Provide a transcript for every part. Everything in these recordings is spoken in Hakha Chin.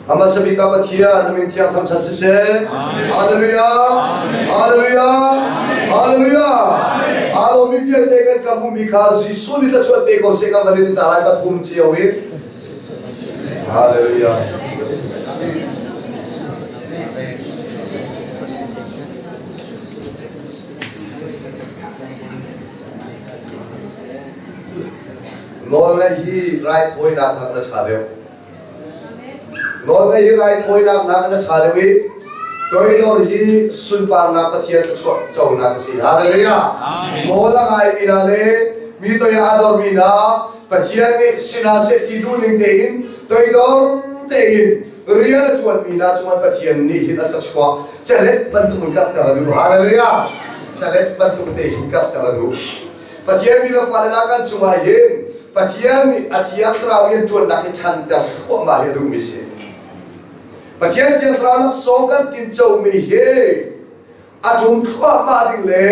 Hmasa bik ah Pathian na min thiang thangṭhat siseh. Hallelujah. Hallelujah. Hallelujah. Aa lawmmi vialte kan ka hmuhmi kha Jesuh nih thluachuah pe ko seh kan van i ti ta lai pathum cio in. Hallelujah. Nawlngaih hi raithawinak nak na ṭha deuh. Nawlngaih hi raithawinak nak na ṭha deuh i toidor hi sunparnak Pathian thluachuah conak a si. Hallelujah. Nawl a ngaimi hna le mi toi ah a dormi hna Pathian nih sinah seh ti duhning tein toidor tein rian a ṭuanmi hna cungah Pathian nih hin a thluachuah chalet bantuk in karhter a duh. Hallelujah. Chalet bantuk te hin karhter a duh. Pathian mi le fale hna kan cungah hin Pathian nih a thiang thlarau rian ṭuannak hi ṭhanter thluahmah hi a duhmi si. Pathian thiang thlarau laksawng kan tincomi hi a ṭum thluahmah ding le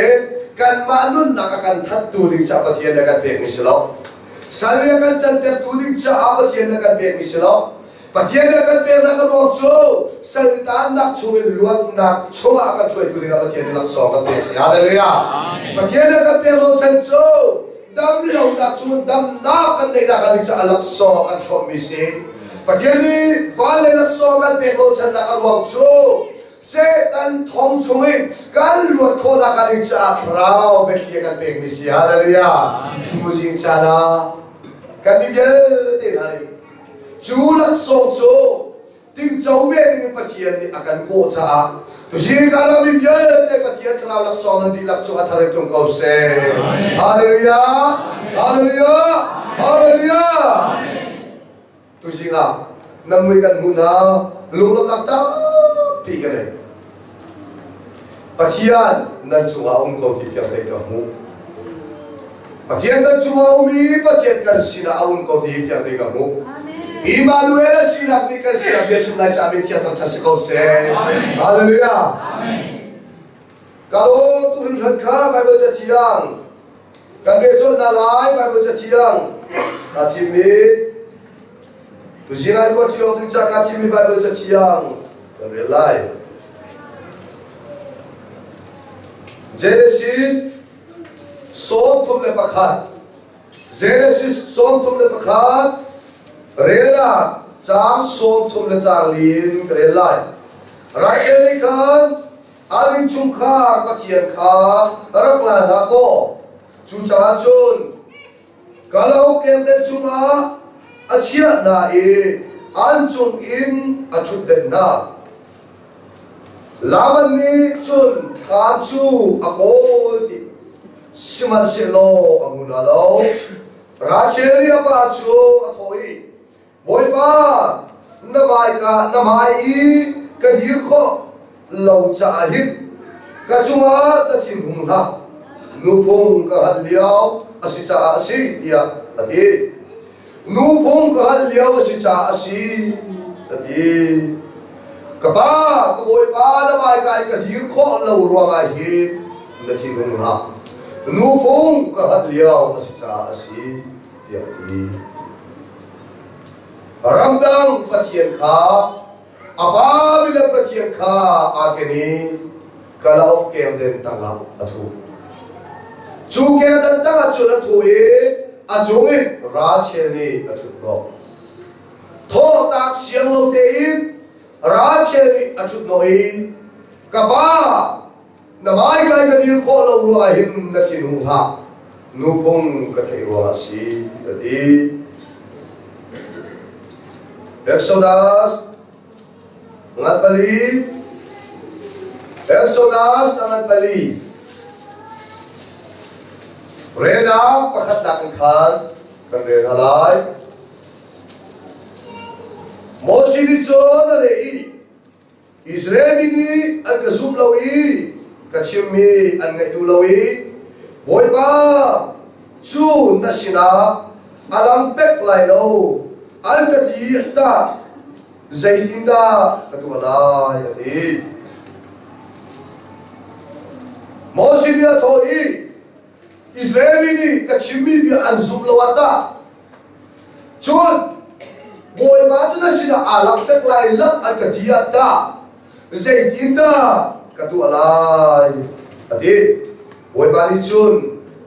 kanmah nunnak a kan thattu ding caah Pathian nih a kan pekmi si lo. Sal nih a kan cantertu ding caah Pathian nih a kan pekmi si lo. Pathian nih a kan peknak a ruang cu saltannak chungin luatnak chungah a kan hruaitu dingah Pathian nih laksawng kan pek si. Hallelujah. Pathian nih a kan pek lo chan cu dam lonak chungin damnak kan neihnak a ding caah laksawng kan hrawmmi si. Pathian nih van le laksawng kan pek lo channak a ruang cu Satan thong chungin kan luat khawhnak a ding caah thlarau biathli a kan pekmi si. Hallelujah. Tuzing caan ah kan i vialte hna nih Cu laksawng cu tingco ve dingin Pathian nih a kan kawh caah tuzing kan ram mi vialte Pathian thlarau laksawng nan dihlak cu a thar in tlung ko seh. Hallelujah! Hallelujah! Hallelujah! Tuzing ah nan mui kan hmuh hna lunglawmhnak tampi ka nei. Pathian nan cungah um ko ti fiang tein ka hmuh. Pathian kan cungah um i Pathian kan sinah a um ko ti fiang tein ka hmuh. Immanuel a sinak nih kan sinah bia chim lai caah min thiang thangṭhat si ko seh. Hallelujah. Ka lawm tu hringhran kha Bible cathiang kan rel colh hna lai Bible cathiang ka thimmi tuzing ah ruat cio ding ca ka thimmi Bible cathiang kan rel lai. Genesis 31 Genesis 31 rel ah caang 30 le caang lin ka rel lai. Rachel nih khan an innchungkhar Pathian kha rak la hna kaw cucaah cun kalauk kengten chungah a chiah hna i an cung in a ṭhutdenh hna. Laban nih cun thlan cu a kawl ti sihmanhsehlaw a hmu hna lo. Rachel nih a pa cu a thawh i, Bawipa, na hmaika na hmai i ka dir khawh lo caah hin ka cungah na thinhung hlah. Nuphung ka hngalh lio a si caah a si, tiah a ti. Nuphung ka hngalh lio a si caah a si, a ti. Ka pa, ka bawipa na hmaika i ka dir khawh lo ruangah hin na thinhung hlah. Nuphung ka hngalh lio a si caah a si, tiah a ti. Ramdang Pathian kha a pa milem Pathian kha aa ken i kalauk kengden tangah a thu. Cu kengden tangah cun a thu i a cung in Rachel nih a ṭhut hnawh. Thawhtak siang lo tein Rachel nih a ṭhut hnawh i ka pa na hmaikai ka dir khawh lo ruangah hin na thin hung hlah nuphung ka theih ruangah a si a ti. Exodus ngan pali Exodus ngan pali relnak pakhatnak in khan kan rel hna lai. Moses nih cun a leh i Israel mi nih an ka zum lo i ka chimmi an ngaih duh lo i Bawipa cu na sinah a lang pek lai lo an ka ti tah zeitindah ka tuah lai a ti. Moses nih a thawh i Israel mi nih ka chimmi bia an zum lo ah tah cun. Bawipa cu na sinah aa langhter lai lo an ka ti ah tah zeitindah ka tuah lai? A ti. Bawipa nih cun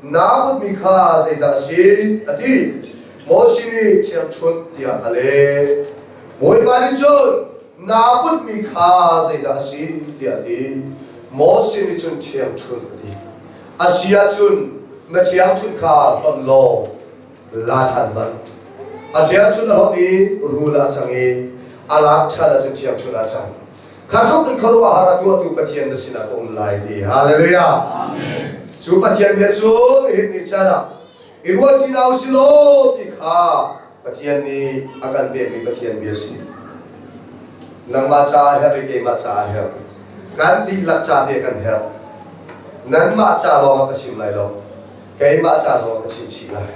naa putmi kha zeidah a si? A ti. Moses nih ṭhiangṭhunh tiah a leh. Bawipa nih cun naa putmi kha zeidah a si? tiah a ti. Moses nih cun ṭhiangṭhunh a ti. A si ahcun na ṭhiangṭhunh kha hlonh law la ṭhan hmanh. A ṭhiangṭhunh a hlonh i rul ah a cang i a lak ṭhan ahcun ṭhiangṭhunh ah a cang. Kha tluk in khuaruahhar a tuahtu Pathian na sinah ka um lai ti. Hallelujah. Amen. Cu Pathian bia cu nihin ni caan ah i ruahṭi hna usih law ti kha Pathian nih a kan pekmi Pathian bia si. Nangmah caah herh i keimah caah herh. Kan dihlak ca te kan herh. Nanmah ca lawng ah ka chim lai lo. Keimah ca zong ah ka chim chih lai.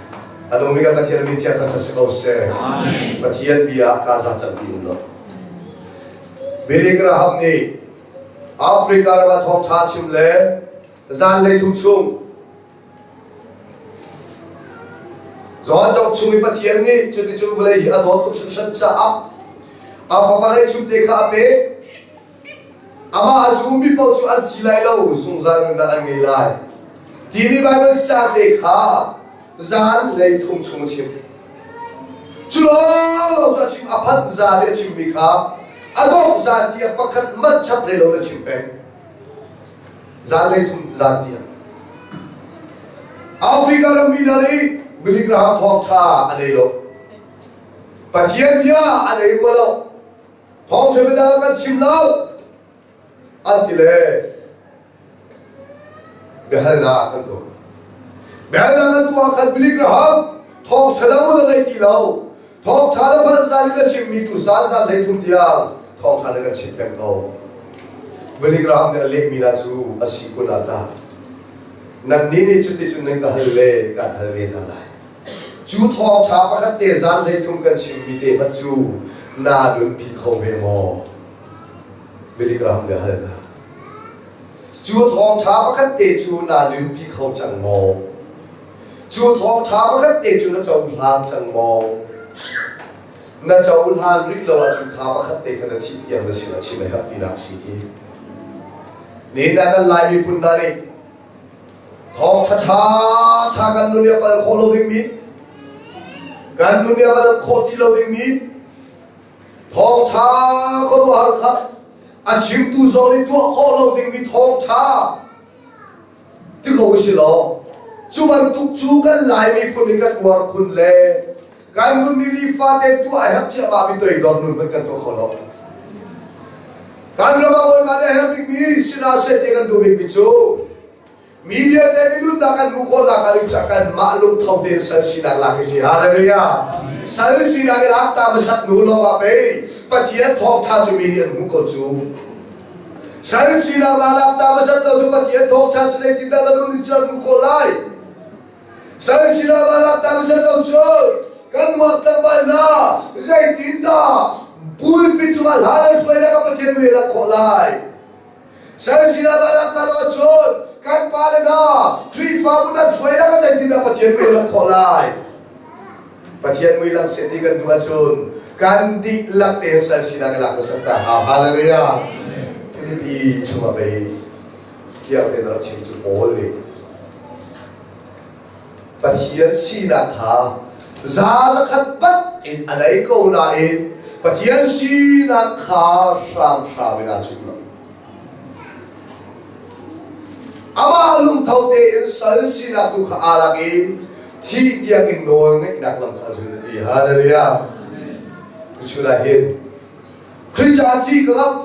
A nungmi kan Pathian min thiang thangṭhat si ko seh. Pathian bia ah kaa za cang ti um lo. Billy Graham nih Africa ram ah thawngṭha chim le zanlei thum chung John cauk chung i Pathian nih cuticun vawlei hi a dawt tuk hringhran caah a fapa ngeihchunte kha a pek. Amah a zummi paoh cu an thi lai lo, zungzal nunnak an ngei lai. Timi Baibal ca te kha zan lei thum chung a chim. Cu lawng cu a chim a phanh zan i a chimmi kha a dongh zan tiang pakhat manh chap hlei lo in a chim peng. Zan lei thum zan tiang. Africa rammi hna nih Billy Graham thawngṭha a nei lo. Pathian bia a nei rua lo. Thawngṭha biadang kan chim lo an ti le biahalnak kan tuah. Biahalnak kan tuah ah khan Billy Graham thawngṭha dang na ngei ti lo. Thawngṭha na phanh zan in na chimmi tu zan zan hlei thum tiang thawngṭha na kan chimh peng ko. Billy Graham nih a lehmi hna cu a si kun ah tah nannih nih cuticun nan ka hal le kaan hal ve hna lai. Cu thawngṭha pakhat te zan hlei thum kan chimmi te hmanh cu naa nunpi kho ve maw? Billy Graham nih a hal hna. Cu thawngṭha pakhat te cu naa nunpi kho cang maw? Cu thawngṭha pakhat te cu na cohlan cang maw? Na cohlan rih lo ahcun kha pakhat te kha na thih tiang na sin ah chim a herh tinak si ti. Nihin ah kan Lai miphun hna nih thawngṭha ṭhaṭha kan nun i a pal khawh lo dingmi, kan nun i a pal khawh ti lo dingmi, thawngṭha khuaruahhar kha a chimtu zong nih tuah khawh lo dingmi thawngṭha ti ko si law cu bantuk cu kan Lai miphun in kan uar khun le kan nun ni fate tuah a herh ciahmah mi toidor nun hmanh kan tuah kho lo. Kan ram ah Bawipa nih a herh bikmi sinah seh ti kan duh bikmi cu mi vialte nih nunnak kan hmuh khawhnak hnga ding caah kanmah lungtho tein sal sinak lak hi si. Hallelujah! Sal sinak i lak ta hmasat hnu lawngah pei Pathian thawngṭha cu mi nih an hmuh ko cu. Sal sinak na lak ta hmasat lo cu Pathian thawngṭha cu zeitindah na nun in cu an hmuh khawh lai? Sal sinak na lak ta hmasat lo cu kan uak tlangval hna zeitindah pulpit cungah hla nan hruainak ah Pathian mui a lak khawh lai? Sal sinak na lak ta lo ahcun kan pale hna Khrihfabu nan hruainak ah zeitindah Pathian mui a lak khawh lai? Pathian mui lang seh ti kan duh ahcun kan dihlak tein sal sinak i lak hmasat ta hau. Hallelujah. Filipi chungah pei fiang tein rak chim cu Paul nih Pathian sinak kha za zakhat bat in a nei ko nain Pathian sinak kha hramhram in aa cuh lo. Amah lungtho tein sal sinak tu kha aa lak i thih tiang in nawl ngeihnak lam kha a zul a ti. Hallelujah. Tuchun ah hin Khrih caah thi ka ngamh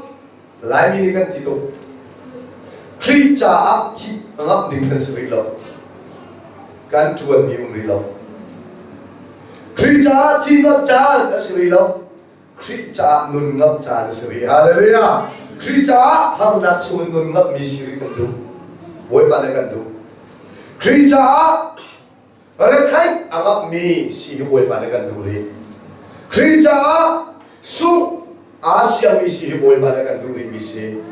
Laimi nih kan ti tuk. Khrih caah thih a ngamh ding kan si rih lo. Kan ṭuanmi um rih lo. Khrih caah thih ngamh caan a si rih lo. Khrih caah nun ngamh caan a si rih. Hallelujah! Khrih caah harnak chungin nun ngamhmi si rih kan duh. Bawipa nih kan duh. Khrih caah retheih a ngamhmi si hi Bawipa nih kan duh rih. Khrih caah sungh aa siangmi si hi Bawipa nih kan duh rihmi si.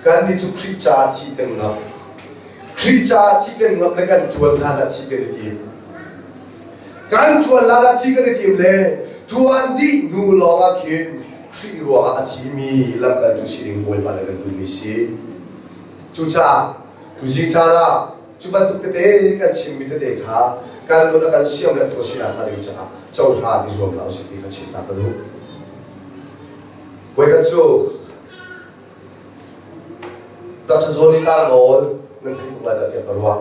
Kannih cu Khrih caah thih kan ngamh. Khrih caah thih kan ngamh le kan ṭuan hlan ah thih kan i tim. Kan ṭuan hlan ah thih kan i tim le Ṭuan dih hnu lawngah khin Khrih ruangah a thimi lamkaltu si ding Bawipa le kan duhmi si. Cucaah tuzing caan ah cu bantuk tete kan chimmi tete kha kan nun a kan siamremtu a sinak hnga ding caah cohlan i zuam hna usih ti kha chim ta ka duh. Voikhat cu Dr. Johnny Tlangawl nan theih tuk lai dah tiah ka ruah.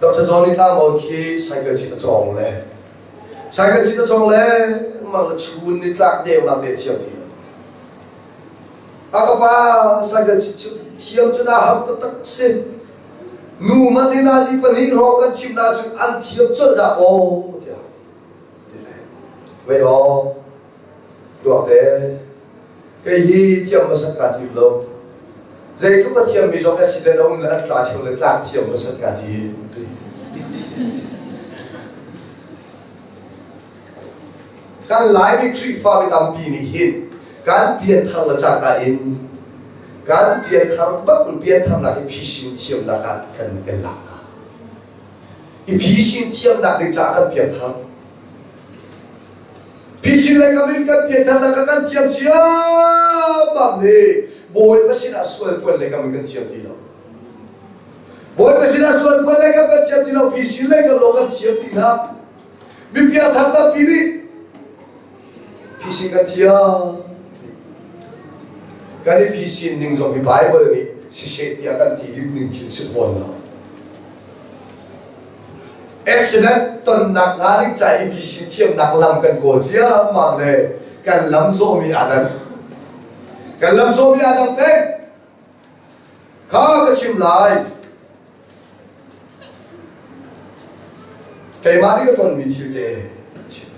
Dr. Johnny Tlangawl khi cycle cit a cawng le cycle cit a cawng le mang le chun ni tlak deunak te thiam ti lo. A ka pa cycle cit cu thiam cu dah har taktak si. Nu man ni nazi pahnih hrawng kan chim na cun an thiam colh dah aw tiah ti le. Wei aw Tuakte, kei hi thiam hmasat kaa tim lo. Zeitluk a thiammi zong accident a um le an tla ṭheo le tlak thiam hmasat kaa tim. Kan Laimi Khrihfa mi tampi nih hin kan pianthar le cangka in kan pianthar bak piantharnak hi phisin thiamnak ah kan kan lak hna. I phisin thiamnak ding caah kan pianthar. Phisin le kam in kan pianthar ka kan thiam ciammam le Bawipa sinah sual phuan le kam in kan thiam ti lo. Bawipa sinah sual phuan le kam kan thiam ti lo, phisin le kam lo kan thiam ti hna. Mi pianthar tampi nih phisin kan thiam. Kan i phisin ning zong hi Bible nih siseh tiah kan ti ding ning khin si fawn lo. Accident tonnak hnga ding ca i PC thiamnak lam kan kawl ciammam le kan lam zawhmi aa dang. Kan lam zawhmi aa dang peng. Kha ka chim lai. Keimah nih ka tonmi thil te ka chim.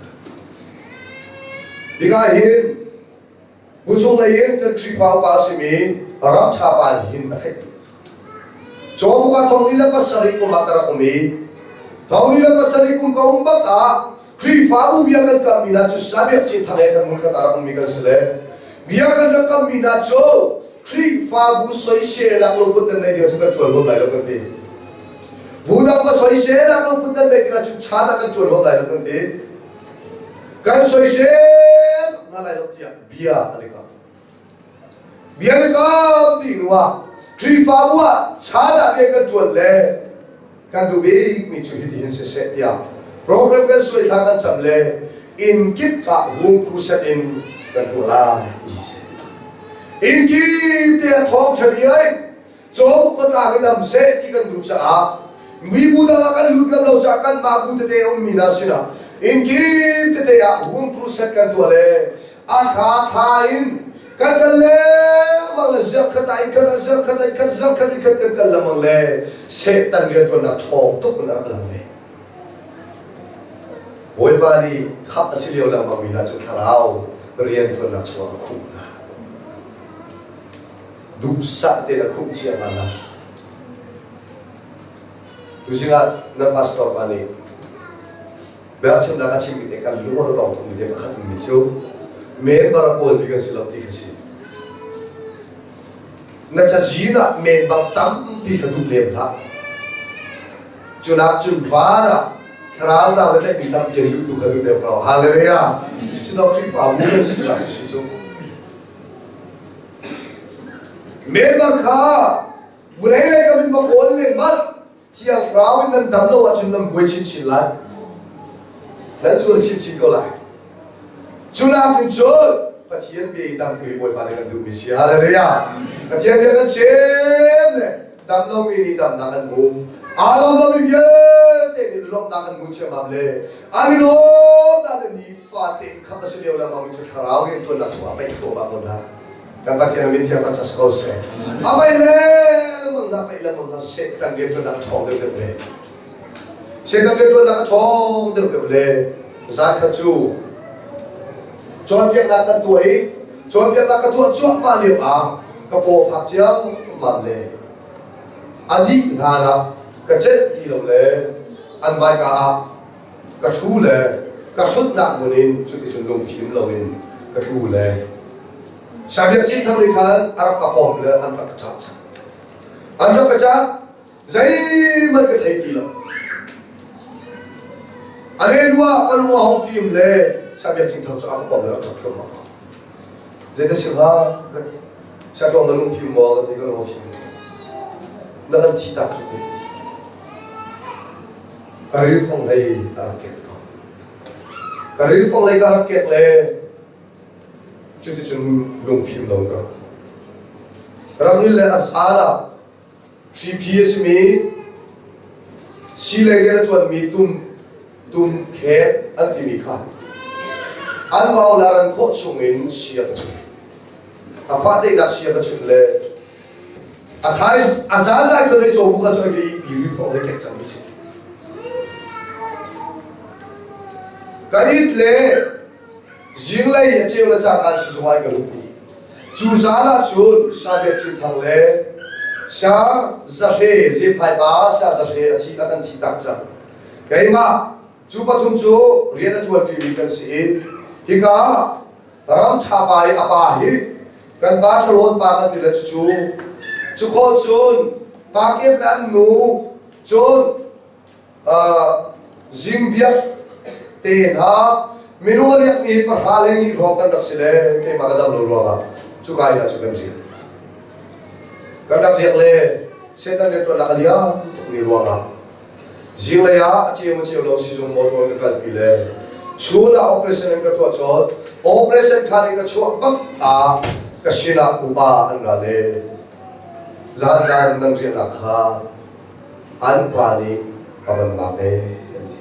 Hika hin Buchung lei in kan Khrihfa upa a simi ram ṭha pa nih hin a theih tuk. Cawbuk ah thong li le pasarih kum ah ka rak um i thong li le pasarih kum ka um bak ah Khrihfabu bia kan kammi hna cu Sabiak Cin Thang he kan hmunkhat ah rak ummi kan si le bia kan rak kammi hna cu Khrihfabu soiselak lungput nan neih ding cu kan ṭuan huam lai lo kan ti. Bu dang va soiselak lungput nan neih ding ahcun chan ah kan ṭuan huam lai lo kan ti. Kan soisel hna lai lo tiah bia an i kam. Bia an i kam ti hnu ah Khrihfabu ah chan ah rian kan ṭuan le kan duh bikmi cu hitihin siseh tiah program kan suai thla kan cam le inn kip ah room crusade in kan tuah lai ti si. Inn kip te ah thawngṭha bia in Cawbuk khuatlang in am seh ti kan duh caah mibu dang ah kan lut ngam lo caah kanmah bu tete a ummi hna sinah innkip tete ah home crusade kan tuah le a thla thla in kan kal lengmang le zarkhat ah in khat ah zarkhat ah in khat zarkhat in khat kan kal lengmang le Satan rianṭuannak ṭhawng tuk in a rak lang ve. Bawipa nih khap a si lio lengmang mi hna cu thlarau rianṭuannak chungah a khuh hna. Duhsah tein a khumh cia hna lai. Tuzing ah nan pastor pa nih biachimnak a chimmi te kan lung a tong tukmi te pakhat mi cu member a kawlmi kan si lo ti kha si. Na cazin ah member tampi kha duh lem hlah. Cunak cun van ah thlarau tlang le tlaihmi tampi an duh tu kha duh deuh ko. Hallelujah! Cucu dawh Khrihfabu kan sinak cu si cu. Member kha vulei lei kam in va kawl len mat Thiang Thlarau in nan dam lo ahcun nan buai chinchin lai. Nan zual chinchin ko lai. Cu nakin cun Pathian bia i dam tu hi Bawipa nih kan duhmi si. Hallelujah. Pathian bia kan chim le dam lomi nih damnak an hmu. Aa lawm lomi vialte nih lawmhnak an hmu ciammam le an i lawmnak le nifate in khamh a si lio lengmang mi cu thlarau rianṭuannak chungah paih thluahmah ko hna. Kan Pathian a min thiang thangṭhat si ko seh. A paih lengmang na paih lengmang na Satan rianṭuannak a ṭhawng deuh deuh le Satan rianṭuannak a ṭhawng deuh deuh le zan khat cu cawnpiaknak kan tuah i cawnpiaknak ka tuah cuahmah lio ah ka paw fak ciammam le a dih hlan ah ka celh ti lo le an hmaika ah ka ṭhu le ka ṭhutnak hmun in cuticun lungfim loin ka tlu le Sabiak Cin Thang nih khan a rak ka pom le an rak ka cah cang. An rak ka cah zeihmanh ka thei ti lo. A lehnu ah ka lung a hung fim le. Sabiak Cing Thang cu a ka pom le rak ṭap thluahmah ko. Zei na sim hnga ka ti. Siatlawng na lungfim maw ka ti ka lung a fim. Na kan thi tak cu ka ti. Ka rilfong hlei ka rak kek ko. Ka rilfong hlei ka rak kek le cuticun lungfim lo ka rak rak ril le a zal ah Hriphi a simi sii lei rian a ṭuanmi tum tum khek an timi kha an vau le ran khawh chungin sia ka chunh. A fah deihnak sia ka chunh le a thai a zazai ka lei caw ka cu i pi fong le kek cang mi si. Ka it le Zinglei a ceu le cangka sizung ah ka luhpi. Cu zan ah cun Sabiak Cin Thang le Sa Zahre Zephai pa Sa Zahre a thi a kan thi tak cang. Keimah cu pathum cu rian a ṭuan ṭimi kan si i hika ram ṭha pa i a pa hi kan pa ṭhalawn pa kan ti le cucu cu khawh cun pa kep le an nu cun Zingbiak te hna minung a riakmi pahra le ni hrawng kan rak si le keimah ka dam lo ruangah cuka inn ah cu kan riak. Kan rak riak le Satan rianṭuannak a liam tukmi ruangah zinglei ah a ceu a ceu lo sizung motor in ka kalpi le chun ah operation in ka tuah colh. Operation khan in ka chuah bak ah ka sinah upa an ra le zan zan nan riahnak kha An pa nih a van bak ee an ti.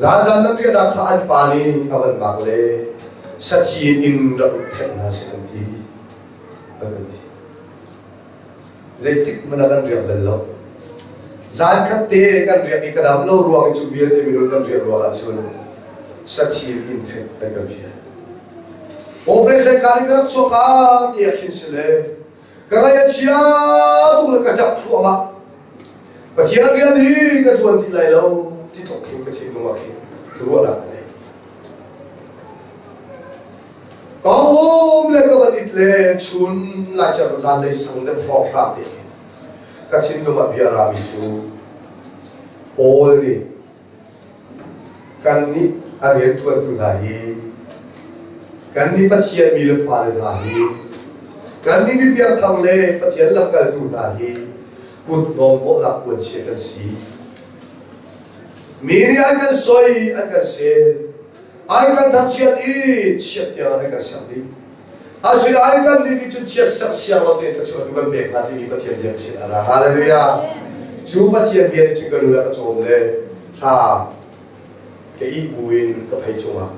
Zanzan nan riahnak kha an pa nih a van bak le sathi in rak thenh hna seh an ti. An kan ti. Zeitik hmanh ah kan riak bal lo. Zan khat te kan riak i ka dam lo ruang i cu vialte minung kan riak ruang ah cun sathi in thenh an kan fial. Operation kaan in ka rak chuak ah tiah khin si le Ka ngaih a chia tuk le ka ṭap thluahmah. Pathian rian hi ka ṭuan ti lai lo ti tluk khin ka thinlung ah khin ruahnak ka nei. Ka um le ka van it le chun laicer zanlei sang deuh hrawkhrang te khin ka thinlung ah bia rami cu Paul nih Kannih a rianṭuantu hna hi kannih Pathian mi le fale hna hi kannih mi piangthar le Pathian lamkaltu hna hi kut nawlbawhnak puanchia kan si. Mi nih an kan soi, an kan sel, an kan thangchiat i chiat tiang an kan sak dih. Asinain kan nih nih cun chiat sak siang lo tein thluachuah tu kan pek hna timi Pathian bia sin a ra. Hallelujah. Cu Pathian bia nih cun ka nun a ka cawm le hla ka ih buin ka phei cungah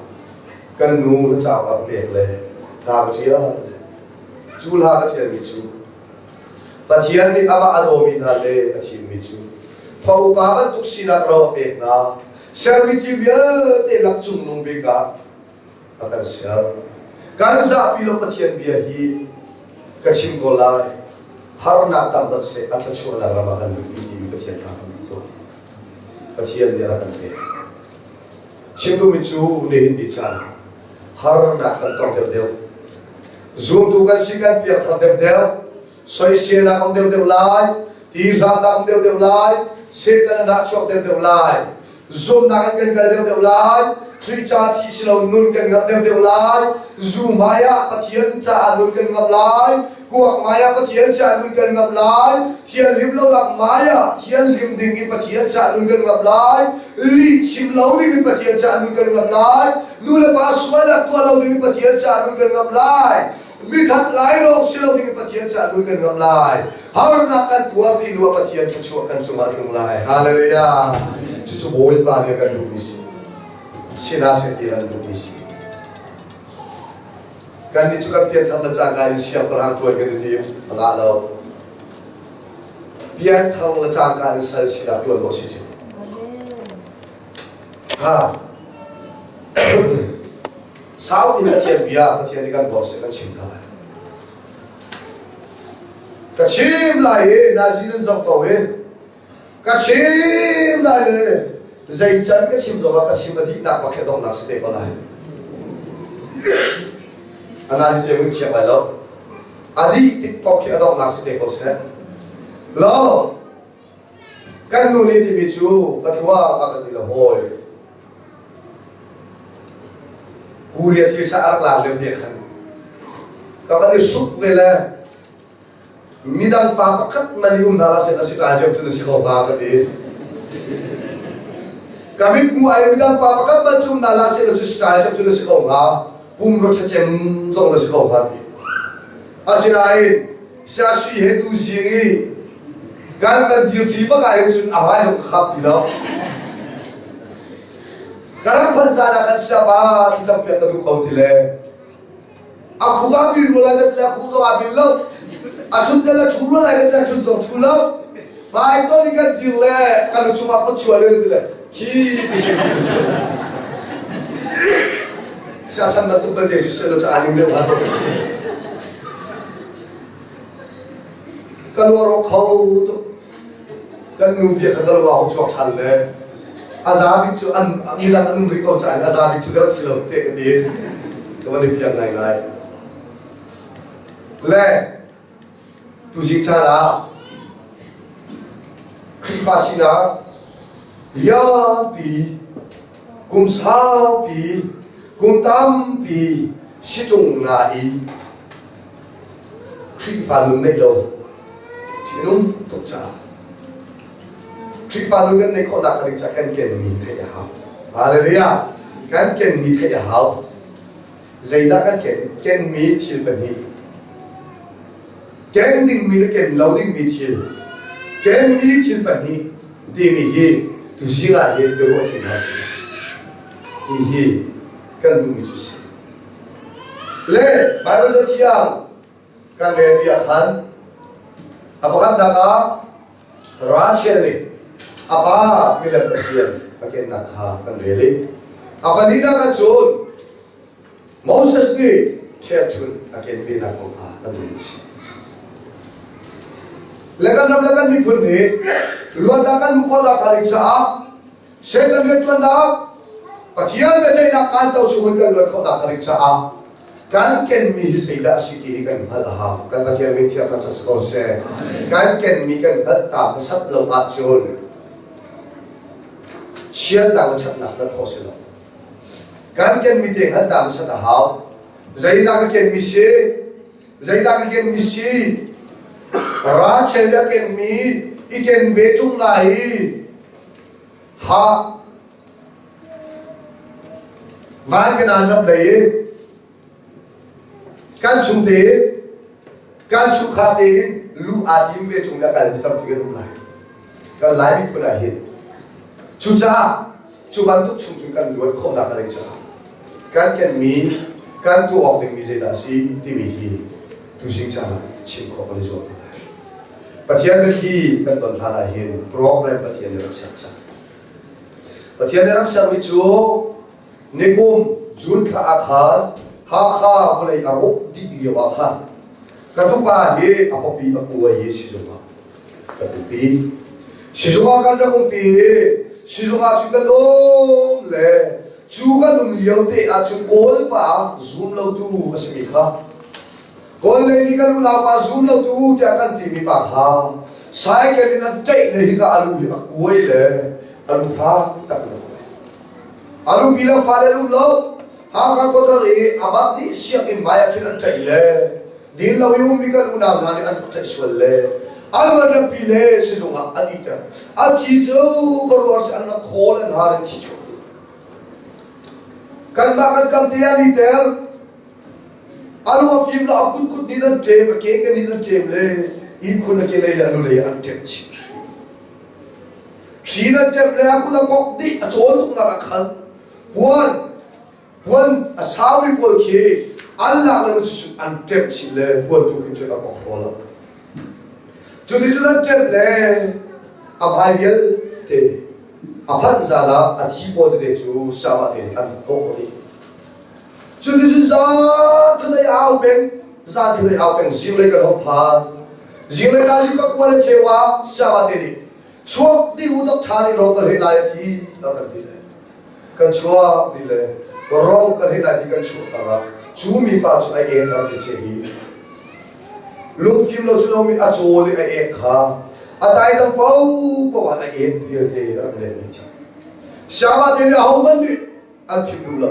kan nu na cauk a ka pek le hla ka ṭial. Cu hla ka ṭialmi cu Pathian nih amah a dawmi hna le a thimmi cu fa upa bantuk sinak ro a pek hna. Sermi thil vialte lak cungnung bik ah a kan ser. Kan zapi lo Pathian bia hi ka chim ko lai. Harnak tam bat seh a thluachuahnak ram ah kan luhpi timi Pathian hla kan duh tawn. Pathian nih a rak kan pek. Chim duhmi cu nihin ni caan harnak kan tong deuhdeuh. Zumtu kan si kan piangthar deuhdeuh. Soiselnak um deuhdeuh lai. Tihramnak um deuhdeuh lai. Satan a nahchuak deuhdeuh lai. Zumhnak in kan kal deuhdeuh lai. Khrih ca thi si lo nun kan ngamh deuhdeuh lai. Zu hmai ah Pathian caah nun kan ngamh lai. Kuak hmai ah Pathian caah nun kan ngamh lai. Thianhlim lo lak hmai ah thianhlim ding in Pathian caah nun kan ngamh lai. Lih chim lo ding in Pathian caah nun kan ngamh lai. Nu le pa sualnak tuah lo ding in Pathian caah nun kan ngamh lai. Mithat lai lawng si lo ding in Pathian caah nun kan ngamh lai. Harnak kan tuar ti hnu ah Pathian thluachuah kan cungah tlung lai. Hallelujah. Cucu Bawipa nih a kan duhmi si. Sinah seh ti an duhmi si. Kannih cu kan pianthar le cangka in siangpahrang ṭuan kan i tim. A ngah lo. Pianthar le cangka in sal sinak ṭuan dawh si cu. Ha. Sau in Pathian bia Pathian nih kan bawm seh kan chim hna lai. Ka chim lai i nazi nan zoh ko hi. Ka chim lai le zei can ka chim zongah ka chim a dihnak bak khi donghnak si te ko lai. A nazi te mun khiak lai lo. A dih tik paoh khi a donghnak si te ko seh. Lo, kan nu nih timi cu ka thlua a ka ti le hawi. Korea thil sa a rak lar lio te khan ka van i hruk ve le midang pa pakhat man i um hna la sen a si ṭa cem cun a si ko hnga ka ti. Ka mit mu ai midang pa pakhat man cu um hna la sen a si ṭa cem cun a si ko hnga pumrua ṭha cem zong na si ko hnga ti. Asinain siasui he tu zing i kan kan dir ṭi bak ah hin cun a hmai zong ka khap ti lo. Ka rak phanh zan ah kan siapa thlacam piak ka duh ko ti le a khuk ah bil rua lai kan ti le a khuk zong ah bil lo a ṭhut le a ṭhu rua lai kan ti le a ṭhut zong ṭhu lo hmai ton in kan dir le kan lu cungah kut chuah len ti le khi ti khi siasan bantuk belte cu selo cu aa ning deuh hnga ka lua kho tuk kan nu bia kha ka lua hong chuak ṭhan le a za bik cu an midang an um rih ko caah a za bik cu deuh si lo te ka ti ka van i fiang ngai ngai le tuzing caan ah Khrihfa sinak lianpi kum saupi kum tampi siṭung na i Khrihfa nun neih lo ṭihnung tuk caah Khrihfa nun kan neih khawhnak ding caah kan kenmi theih a hau. Hallelujah! Kan kenmi theih a hau. Zeidah kan ken? Kenmi thil pahnih. Ken dingmi le ken lo dingmi thil. Kenmi thil pahnih timi hi tuzing ah hin biaruah ṭi hna sih. Hi hi kan duhmi cu si. Le Baibal Cathiang kan relmi ah khan a pakhatnak ah Rachel nih a pa milem pathian a kennak kha kan rel i a pahnihnak ah cun Moses nih ṭhialṭhunh a ken venak kong kha kan rel a si. Le kan ram le kan miphun nih luatnak kan hmuh khawhnak hnga ding caah Satan rianṭuannak Pathian biaceihnak kan to chung in kan luat khawhnak hnga ding caah kan kenmi hi zeidah a si ti hi kan hngalh a hau. Kan Pathian min thiang thangṭhat si ko seh. Kan kenmi kan hngalh ta hmasat lo ahcun chiatnak le ṭhatnak hngalh khawh si lo. Kan kenmi te hngalh ta hmasat a hau. Zeidah ka kenmi si? Zeidah ka kenmi si? Rachel a kenmi i ken ve ṭung lai i Ha van kan ram lei i kan chung te kan chungkhar tein lu aa tim ve chung le a kalmi tampi kan um lai kan lai miphun ah hin cucaah cu bantuk chung cun kan luat khawhnak a ding caah kan kenmi kan tuah awk dingmi zeidah a si timi hi tuzing caan ah chim khawh kan i zuam hna lai Pathian biathli kan ton hlan ah hin program Pathian nih rak ser cang. Pathian nih rak sermi cu nikum June thla ah khan Hakha vawlei a rawh dih lio ah khan ka tupa hi a pawpi a kuai i sizung ah kan umpi. Sizung ah kan rak umpi i sizung ah cun kan um le cu kan um lio te ah cun Kawl pa zum lotu a simi kha Kawl lei nih kan unaupa zum lo tu tiah kan timi pa kha cycle in an ṭaih le hika a lu hi a kuai le a lu fak tak in a kuai. A lupi le fale an um lo. Hakha khuathar i amah nih sianginn hmai ah khin an ṭaih le din lo i ummi kan unau hna nih an rak ṭaih sual le an van rampi le sizung ah an iter. A thi cu khuaruahhar si an rak khawl an har in thi chuak. Kanmah kan kam te an iter. A lu a fim lo, a kut kut nih nan ṭem, a ke ke nih nan ṭem le ihkhun a ke lei le a lu lei an ṭem chih. Hri nan ṭem le a kut a kok dih, a cawl tuknak ah khan puan puan a saumi pawl khi an lak le cu an ṭem chih le puan tu khin cun a kok hraw lo. Cuticun an ṭem le a hmai vialte a phanh zan ah a thi pawl tete cu sama te nih an kawh dih. Cuticun zan thunei au peng, zan thunei au peng zinglei kan hong phan. Zinglei ka li pakua le cheu ah sayama te nih chuak dih u tak ṭha nih rong kan hei lai a ti a kan ti le kan chuak ti le rong kan hei lai ti kan chuah tak ah cu mipa cu a en rak ti che hi lungfim lo cu mi a cawl i a ek kha a taidang paohpaoh ah a en vialte a rak len dih cang. Sayama te nih ahohmanh nih an fim duh lo.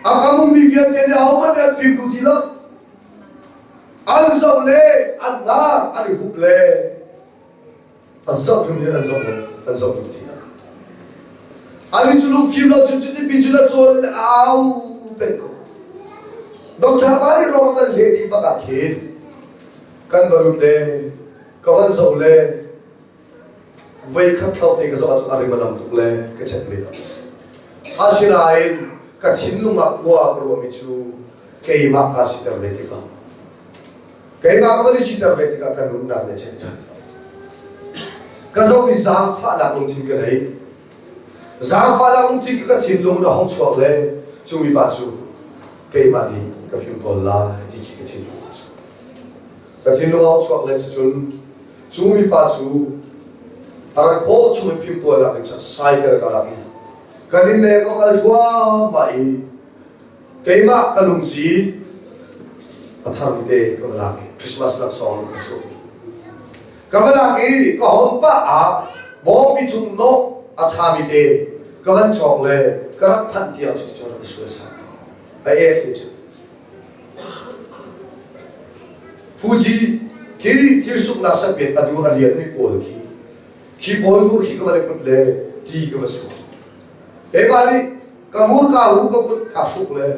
A kam ummi vialte nih ahohmanh nih an fim duh ti lo. An zoh le an hnar an i hup le a zoh hrim nih an zoh lo an zoh duh ti lo. Ani cu lungfim lo cun cuti pi cu na cawl le au peng ko. Doctor pa nih ruang kan leh dih bak ah khin kan va lut le ka van zoh le Voikhat thlauh te ka zoh ahcun a rim a nam tuk le ka chet ve lo. Asinain ka thinlung ah khua ka ruahmi cu keimah kaa siter ve tikah keimah ka van i siter ve tikah ka nunnak nih a chet ṭhan. Ka zoh i zaangfahnak lungthin ka nei. Zaangfahnak lungthin ka thinlung in a hung chuak le cu mipa cu keimah nih ka fimtawl lai ti khi ka thinlung ah cu. Ka thinlung a hung chuak le cucun cu mipa cu a rat khawh chungin fimtualnak in cycle ka lak i kan inn leng ka kal thluahmah i keimah ka lungzi a tharmi te ka va lak i Christmas laksawng ka chuah. Ka va lak i ka hon pah ah bawngpi chung nawh a ṭhami te ka van cawk le ka rak phanh tiang cu cun ka sual sang ko. A ek te cu Fuji khi thil suknak satpet a dur a lianmi pawl khi khi pawl dur khi ka van i put le ti ka va suak. Keimah nih ka hmurka hu ka kut ka hruk le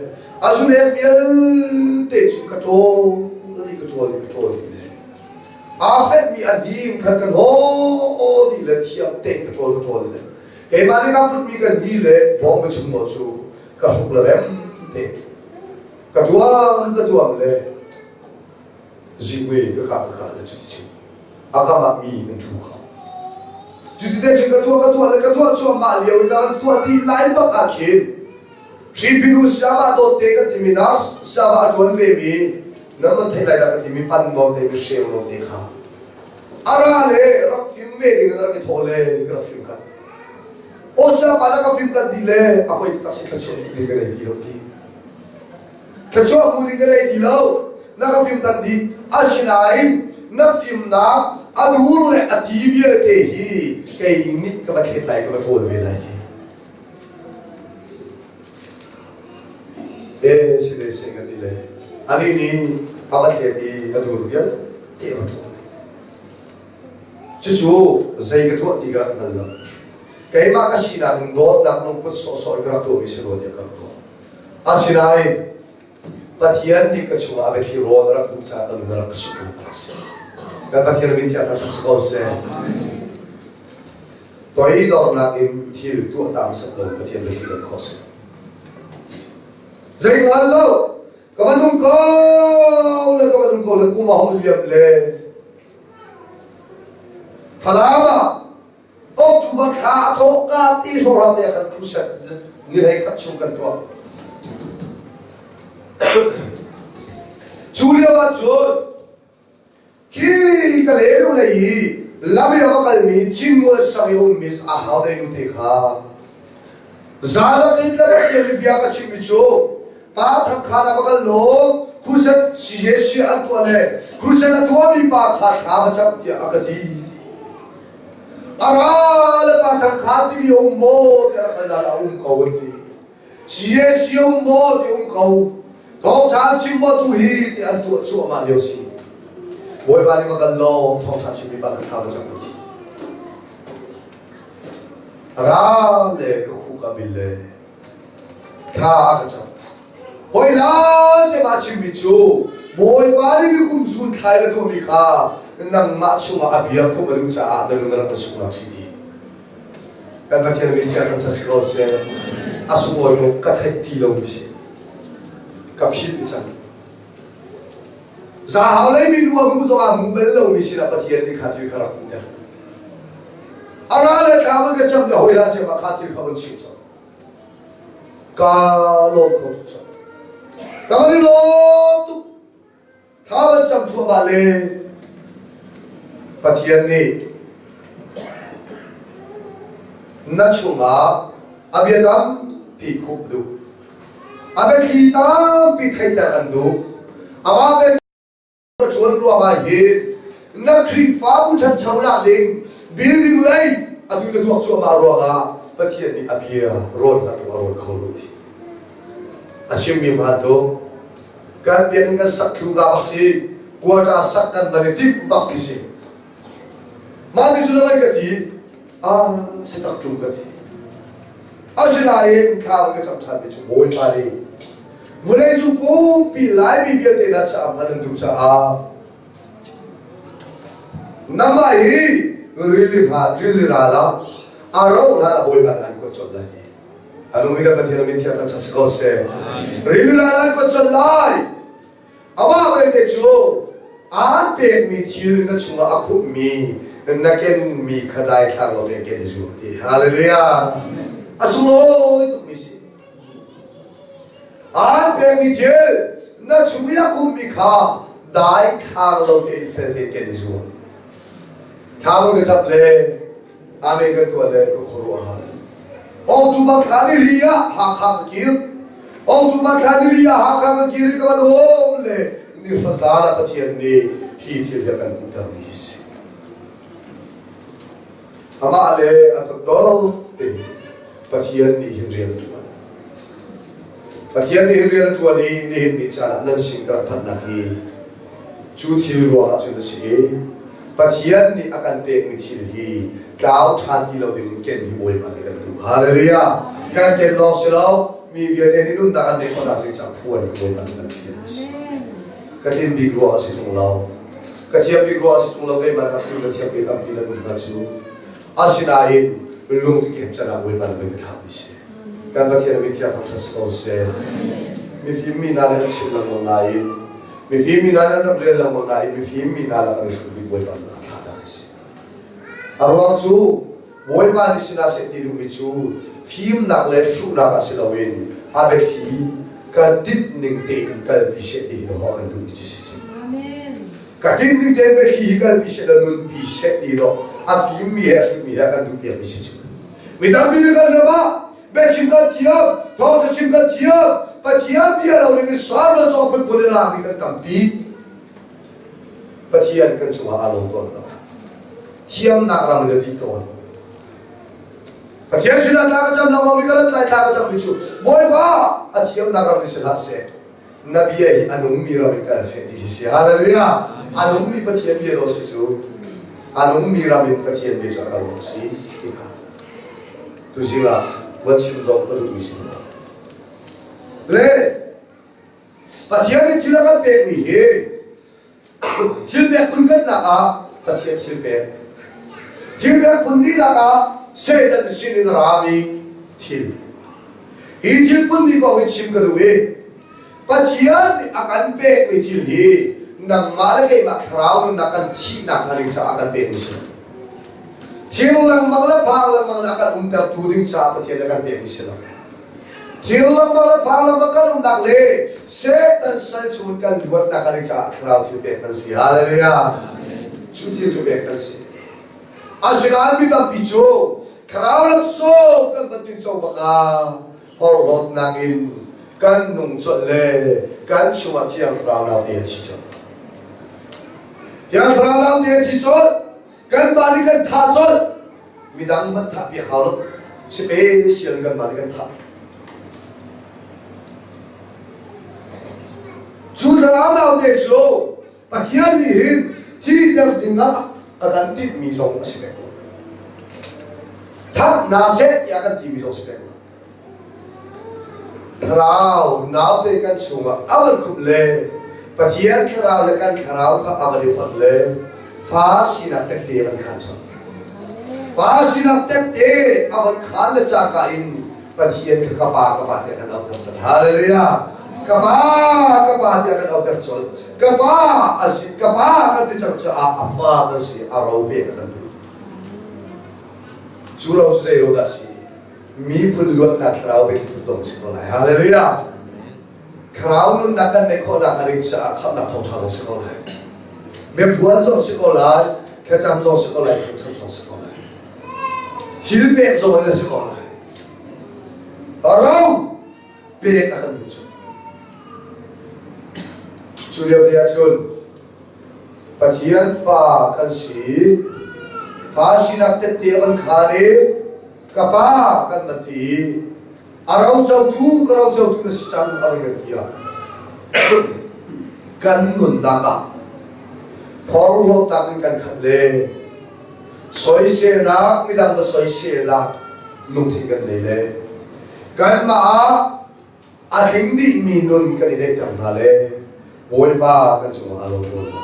a zunek vialte cu ka ṭawl i ka ṭawl i ka ṭawl dih le aa fetmi a hnim khan kan haw dih le thiam tein ka ṭawl ka ṭawl le keimah nih kaa putmi ka hni le bawngbe chung maw cu ka hruk le rem te ka tuam ka tuam le zingui ka kah ka kah le cuti cu a kam ah mi an ṭhu kho cuti te cun ka tuah ka tuah le ka tuah cuahmah lio i ka kan tuah dih lai bak ah khin Hripinu siama dawt te kan timi nurse siama a ṭuan ve mi nan van theih lai dah kan timi pan nawn te mi hreu nawn te kha ara le rak fim ve ding in rak i thawh le ka rak fim kat Aw pa na ka fim kat dih le a poi taktak si thluachuah hmuh ding ka nei ti lo ti. Thluachuah hmuh ding ka nei ti lo. Na ka fim kat dih. Asinain na fimnak a dur le a ti vialte hi kei nih ka va thlet lai ka va ṭawl ve lai ti. E si le se ka ti le. Ani nih a va thlet i a dur vialte a va ṭawl. Cucu zei ka tuah ti ka rak hngal lo. Keimah ka sinak in dawtnak lungput sawhsawh in ka rak tuahmi si rua tiah ka rak ruah. Asinain Pathian nih ka chungah a biathli rawl a rak duh caah ka lung a rak ka suknak a rak si. Kan Pathian min thiang thangṭhat si ko seh. Toidornak in thil tuah ta hmasat lo Pathian biathli kan khawh si. Zei hngal lo, ka van um ko le ka van um ko le kum a hung liam le Falam ah October thla a thawkka ti hrawhram te kan crusade ni hlei khat chung kan tuah. Cu lio ah cun khi ka le lei i lam i a va kalmi Cinmual sang i ummi a hau dei nu te kha zalak in le Pathian nih bia ka chimmi cu pa thangkhan ah va kal law crusade CJC an tuah le crusade a tuahmi pa kha thla va cam tiah a ka ti. A ra le pa thangkhan timi a um maw tiah rak hal a um ko an ti. CAC a um maw ti um ko. Thawngṭha an chim maw tu hi ti an tuah cuahmah lio si. Bawipa nih va kal law thawngṭha chimmi pa kha thla va cam an ti. Ra le ka khuk a bil le thla a ka cam. Hoi la cem ah chimmi cu Bawipa nih ni kum sun thlai na tuahmi kha nangmah chungah a bia khum a duh caah na lung na rak ka suknak si ti. Kan Pathian min thiang thangṭhat si ko seh. A sunglawi mu ka theih ti lomi si. Ka philh cang. Zahau lei mi nu a hmuh zongah hmu bal lomi sinah Pathian nih kha thil kha rak hmuhter. A ra le thla van ka cam na hoi la cem ah kha thil kha van chim cang. Ka lawm kho tuk cang. Ka van i lawm tuk. Thla van cam thluahmah le Pathian nih na chungah a bia tampi khup duh. A biathli tampi theihter an duh. Amah bia ṭuan ruangah hin na Khrihfabu ṭhanchonak ding building lei atu na tuak cuahmah ruangah Pathian nih a bia rawn hna tu a rawn kho lo ti. A chimmi hmaan tuk. Kan biakinn kan sak thlu ka bak si. Quarter sak kan van i timh bak khi si. Mah ni cu lai ka ti. Ah, si tak ṭung ka ti. Asinain thla ka cam ṭhan mi cu Bawipa nih vawlei cung pumpi Laimi vialte na caah hman an duh caah nangmah hi rili rili ral ah a rauh hlan ah Bawipa nih an kuat colh lai ti. A nungmi kan Pathian min thiang thangṭhat si ko seh. Rili ral an kuat colh lai. Amah belte cu aan pekmi thil na chungah a khupmi na kenmi kha daithlang lo tein ken i zuam ti. Hallelujah. A sunglawi tukmi si. Aan pekmi thil na chung i a khupmi kha daithlang lo tein fel tein ken i zuam. Thla ka chap le Amen kan tuah le ka khuaruah har. October thla ni li ah Hakha ka kir. October thla ni li ah Hakha ka kir i ka van um le ni hrazal ah Pathian nih hi thil hi a kan hmuhtermi hi si. Amah le a tawtdor te Pathian nih hin rian a ṭuan. Pathian nih hin rian a ṭuan i nihin ni caan ah nan sin ka rak phanhnak hi cu thil ruangah cun a si i Pathian nih a kan pekmi thil hi tlau ṭhan ti lo ding ken hi Bawipa nih kan duh. Hallelujah! Kan ken lawng si lo, mi vialte nih nunnak an neih khawhnak ding caah phuan hi Bawipa nih kan thiam a si. Ka tlin bik ruang a si ṭung lo. Ka thiam bik ruang a si ṭung lo keimah ka fim ka thiam ke tampi na nun hna cu. Asinain lungtikem can ah Bawipa nih ka thlahmi si. Kan Pathian min thiang thangṭhat si ko seh. Mifim mi hna nih an chim lengmang nain mifim mi hna nih an rak rel lengmang nain mifim mi hna lak an i hrut bik Bawipa nih a thlahnak a si. A ruang cu Bawipa nih sinah seh ti duhmi cu fimnak le hruhnak ah si loin a biathli ka tinh ning tein kalpi seh ti hi a kan duhmi cu si ci. Ka tinh ning tein biathli hi kalpi seh law nunpi seh ti dawh a fimmi he a hrutmi he a kan duhpiakmi si ci. Mi tampi nih kan ram ah biachim kan thiam, thawngṭha chim kan thiam, Pathian bia lo ning in sermon zong phunphun in lakmi kan tampi. Pathian kan cungah aa lawm tawn lo. Thiamnak ram in a dih tawn. Pathian sinah thla ka cam lengmang mi ka rat lai thla ka cammi cu Bawipa a thiamnak ram in si hlah seh. Na bia hi a nungmi ram in kal seh ti hi si. Hallelujah. A nungmi Pathian bia daw si cu. A nungmi ram in Pathian bia cu a kal awk si ti kha. Tuzing ah van chim zong ka duhmi si. Le Pathian nih thil a kan pekmi hi Thil pek phun khatnak ah Pathian thil pek. Thil pek phun dihlak ah Satan sin in a rami thil. Hi thil phun nih kong hi chim ka duh i Pathian nih a kan pekmi thil hi nangmah le keimah thlarau nunnak kan thihnak hnga ding caah a kan pekmi si. Thil lengmang le phang lengmang in a kan umtertu ding caah Pathian nih a kan pekmi si lo. Thil lengmang le phang lengmang kan umnak le Satan sal chung kan luatnak a caah thlarau thil pek kan si. Hallelujah. Cu thil cu pek kan si. Asinain mi tampi cu thlarau laksawng kan van tinco bak ah horhlawtnak in kan nung colh le kan chungah thiang thlarau naute a thi colh. Thiang thlarau naute a thi colh. Kan mah nih kan tha colh. Midang hmanh thah piak hau lo. Special kanmah nih kan thah. Cu thlarau naute cu Pathian nih hin thiter dingah a kan timhmi zong a si pek lo. That hna seh tiah kan timi zong si pek lo. Thlarau naute kan chungah a van khup le Pathian thlarau le kan thlarau kha a van i fonh le fa sinak tette a van khaan chap. Fa sinak tette a van khaan le cangka in Pathian kha ka pa ka pa tiah kan auhter colh. Hallelujah! Ka pa ka pa tiah kan auhter colh. Ka pa a si ka pa kan ti cang caah a fa kan si a ro pek a kan duh. Cu ro cu zei ro dah si? Miphun luatnak thlarau biathli zong si ko lai. Hallelujah! Thlarau nunnak kan neih khawhnak hnga ding caah khamhnak thawngṭha zong si ko lai. Biaphuan zong si ko lai, thlacam zong si ko lai, thangṭhat zong si ko lai. Thil pek zong in a si ko lai. Ro pek a kan duh cu. Cu lio te ahcun Pathian fa kan si. Fa sinak tette a van khaan i ka pa kan van ti. A rocotu ka rocotu na si cang a kan ti ah kan nunnak ah phorhlawtnak in kan khat le soiselnak midang va soiselnak lungthin kan nei le kanmah ah a tling dihmi nun kan i neihter hna le Bawipa kan cungah a lawm tawn hna.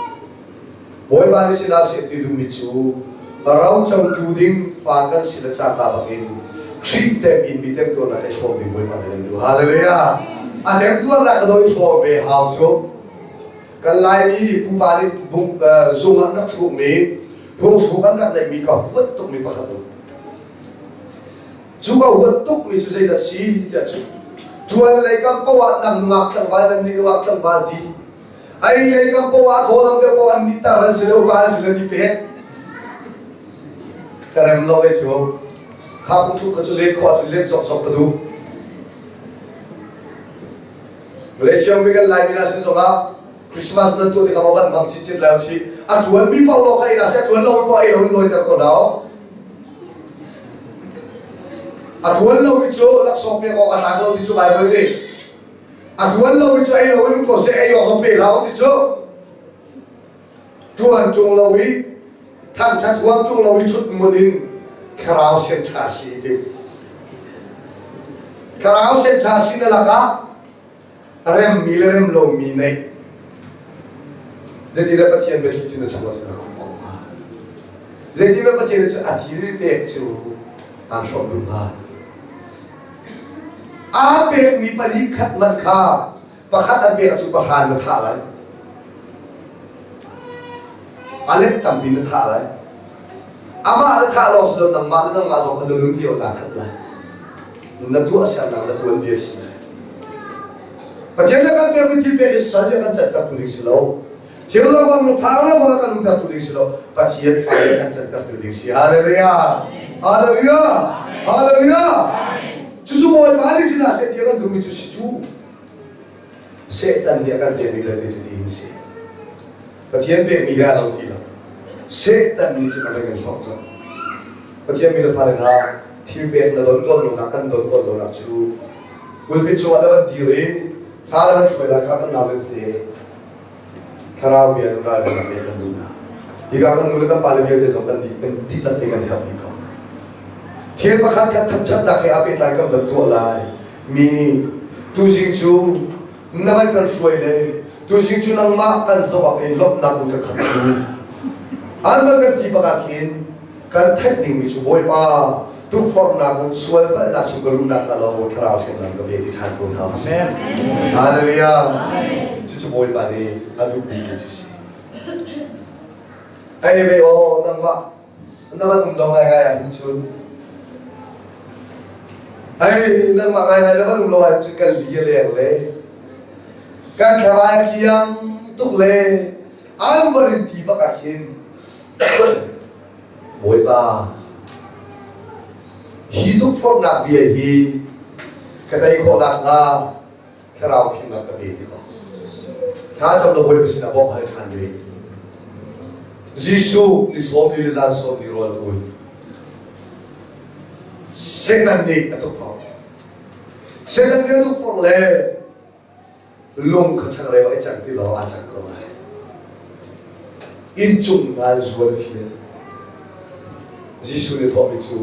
Bawipa nih sinah seh ti duhmi cu rocotu ding fa kan si le cangka bangin Khrih tem in mi temtuarnak he hrawm ding Bawipa nih kan duh. Hallelujah! A temtuarnak ka dawi thaw ve hau cu kan Laimi pupa nih zung ah rak thlukmi phungthluk an rak neihmi ka huat tukmi pakhat um. Cu ka huat tukmi cu zeidah si tiah cun ṭuan lei kam paoh ah nang nungak tlangval nan nih nungak tlangval ti ei lei kam paoh ah thaw deuh paoh an nih tar an si le upa an si le ti pek ka rem lo e cu kha phungthluk kha cu let khawh ahcun let zokzok ka duh Malaysia mi kan Laimi na sin zongah Christmas nan tuah tikah van bang cicit lai si a ṭuan mi paoh lawng kha ei na si a ṭuan lo mi paoh ei lo in lawi ter ko nau A ṭuan lomi cu laksawng pek awk a tlak lo ti cu Baibal nih. A ṭuan lomi cu ei lo in ko seh ei awk zong pe hlah u ti cu. Ṭuan ṭung lo i thangṭhat huam ṭung lo i ṭhut mun in thlarau sen ṭha si ti. Thlarau sen ṭha si na lakah remmi le rem lomi neih zeitindah Pathian biathli cu na chung ah cun a khumh khawh hnga zeitindah Pathian cu a thil pek cu aan hrawmh duh hnga aa pekmi pali khat man kha pakhat an pek cu pahra na thah lai a let tampi na thah lai Amah na thah lawng si lo nangmah le nangmah zong kha na nun lio naa that lai. Na tuahsernak na tuanbia thi lai. Pathian na kan pekmi thil pek hi sal le kan canter tu ding si lo. Thil lengmang nu phang lengmang kan umter tu ding si lo. Pathian fa le kan canter tu ding si. Hallelujah. Hallelujah. Hallelujah. Cucu Bawipa nih sinah seh ti kan duhmi cu si cu. Satan nih a kan pekmi vialte cu ti hin si. Pathian pekmi he a lo ti lo. Satan nih cun a kan hlawk cang. Pathian mi le fale hna thil pek na don tawn lonak kan don tawn lonak cu pulpit cungah na van dir i hla na van hruai lai kha kan nau le tete thlarau bia in ralrinnak pek kan duh hna. Hika kan nu le kan pa le vialte zong kan dih kan dihlak te kan herh dih ko. Thil pakhat khat thangṭhatnak he aa pehtlai kan van tuah lai. Mi nih tuzing cu na van kan hruai le tuzing cu nangmah kan zoh ah khin lawmhnak in ka khat cu an van kan ti bak ah khin kan theih dingmi cu Bawipa tukforhnak in sual palhnak cu ka luhnak na lo thlarau thianghlim ka ve ti ṭhan ko hna usih. Hallelujah. Cucu Bawipa nih a duhmi cu si. Ei ve aw nangmah na van um lo ngaingai ahhin cun ei nangmah ngaingai na van um lo ahhin cun kan li a leng le kan thlavai a kiang tuk le an van in ti bak ah khin Bawipa hi tukforhnak bia hi ka tei khawh nakhnga thlarau fimnak ka pe ti ko. Thlacam na Bawipa sinah bawmh hal ṭhan rih. Jesuh ni sawm ni le zan sawm ni rawl ul. Satan nih a tukforh. Satan nih a tukforh le lung kha changreu ai cang ti law aa cang ko lai. Inncung nal zuan fial. Jesuh nih thawhmi cu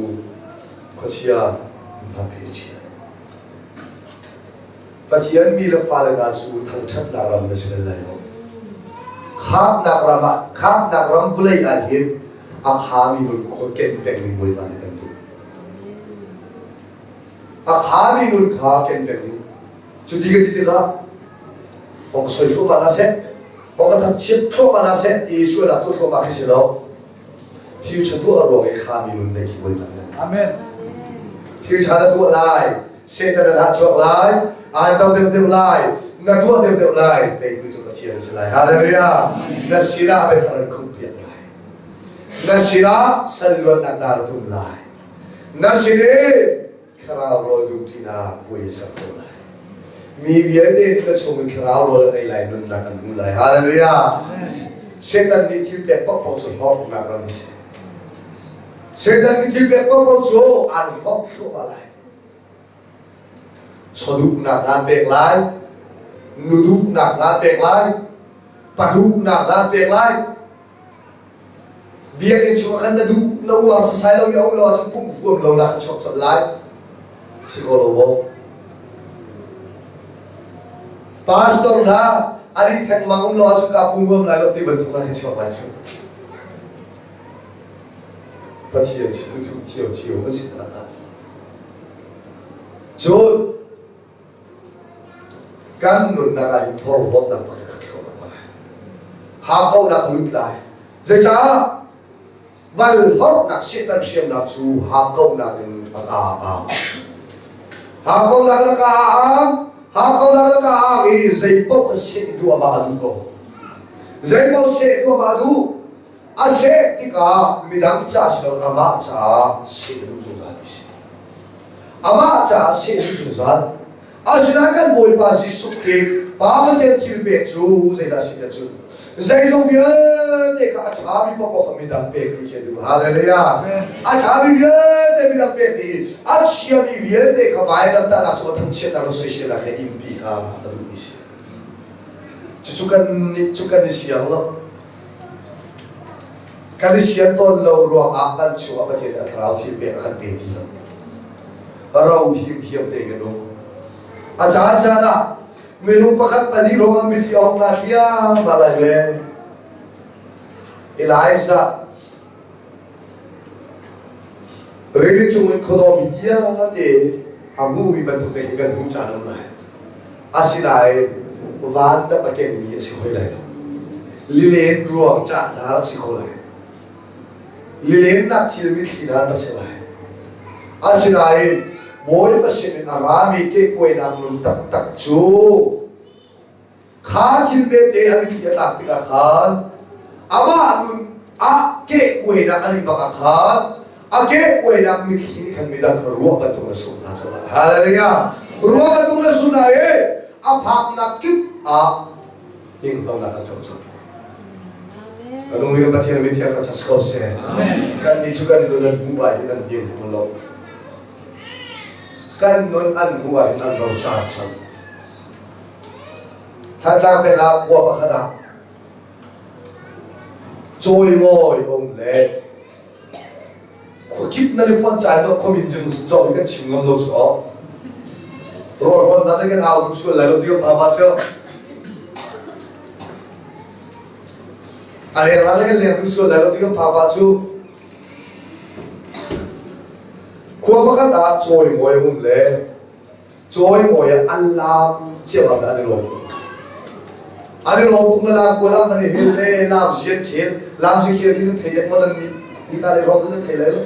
khuachia in pe chia. Pathian mi le fale hna cu thangṭhatnak ram na si bal lai lo. Khamhnak ram ah khamhnak ram vawlei ah hin a khami nun ken pengmi Bawipa nih kan duh. A khami nun kha ken peng ding. Cuti ka ti tikah hong ka soi thluahmah hna seh, hong ka thangchiat thluahmah hna seh ti sualnak tuah thluahmah khi si lo. Thil ṭha tuah ruang i khami nun neih khi Bawipa nih Amen. Thil ṭha na tuah lai, Satan na dah chuak lai, aan to deuhdeuh lai, na tuah deuhdeuh lai, teitu cu Pathian a si lai. Hallelujah. Na sinah biathar an khumh piak lai. Na sinah sal luatnak dar a tum lai. Na sin i thlarau rawl dumṭinak puai a ser ko lai. Mi vialte nih na chungin thlarau rawl an ei lai, nunnak an hmu lai. Hallelujah. Satan nih thil pek paohpaoh cu hlawknak ram a si. Satan nih thil pek paohpaoh cu aan hlawk thluahmah lai. Chawduhnak naan pek lai, nuduhnak naan pek lai, paduhnak naan pek lai. Biakinn chungah khan na duh na uar sasai lo i a um lo ahcun pumh huam lo nak a chuak colh lai. Si ko lo maw? Pastor hna an i thengmang um lo ahcun ka pum huam lai lo ti bantuk hna khi chuak lai cu. Pathian chitu thuh cio cio an si tak ah. Cun kan nunnak ah hin phorhlawtnak pakhat khat hloh ko lai. Hakkauhnak a lut lai. Zeicah valhornak Satan hriamnak cu hakkauhnak in a ka a ang. Hakkauhnak in a ka a ang. Hakkauhnak in a ka a ang i zeipaoh kha seh duahmah a duh ko. Zeipaoh seh duahmah a duh. A seh tikah midang ca si lo amah caah seh a duh zungzal ti si. Amah caah seh a duh zungzal. Asinain kan Bawipa Jesuh Khrih Pa Pathian thil pek cu zeidah a si tiah cun zeizong vialte kha a ṭhami paohpaoh kha midang pek dih khi a duh. Hallelujah! A ṭhami vialte midang pek dih i a chiami vialte kha vailamtahnak cu a thangchiatnak le soiselnak he innpi kha a duhmi a si. Cucu kan nih cu kan i siang lo. Kan i sian tawn lo ruangah kan chungah Pathian nih a thlarau thil pek a kan pe ti lo. Ro hiamhiam te kan um. A caan caan ah minung pakhat pahnih ruangah mithi awk na hliam lai le Elijah Rili cung in khuadawmi vialte a hmumi bantuk te khi kan hmuh caan a um lai. Asinain van dap a kengmi a si hoi lai lo. Lilen ruang ṭah hna a si kho lai. Lilennak thil mitthli hna an si lai. Asinain Bawipa sin in a rami kehkuainak nun taktak cu Kha thil hmete a mitthli a tlak tikah khan amah nun ah kehkuainak an i bak ah khan a kehkuainak mitthli nih khan midang kha ruah bantuk na sum hna caah hallelujah ruah bantuk na sum hna i a phaknak kip ah hninghnonak an co cang. Kan um Pathian mithiang kan chas ko seh. Kan nih cu kan nun an hmuh ah hin an ding hung lo. Kan nun an hmuh ah hin an rocar cang. Thantlang peng ah khua pakhat ah cawimawi a um le khuakip nan i fonh caan lo khuamin zing zong kan chim ngam lo cu aw. Rawl rawn dan kan au duh sual lai lo ti ka pa pa cu. A leng la le kan leng duh sual lai lo ti ka pa pa cu. Khua pakhat ah cawimawi a um le Cawimawi ah an laam ciammam le an i lawm tuk. An i lawm tuk na laam kual ah an i hel le laam zian khel, laam zi khel khi nan thei dek maw nan nih hi ta le rong nan thei lai lo.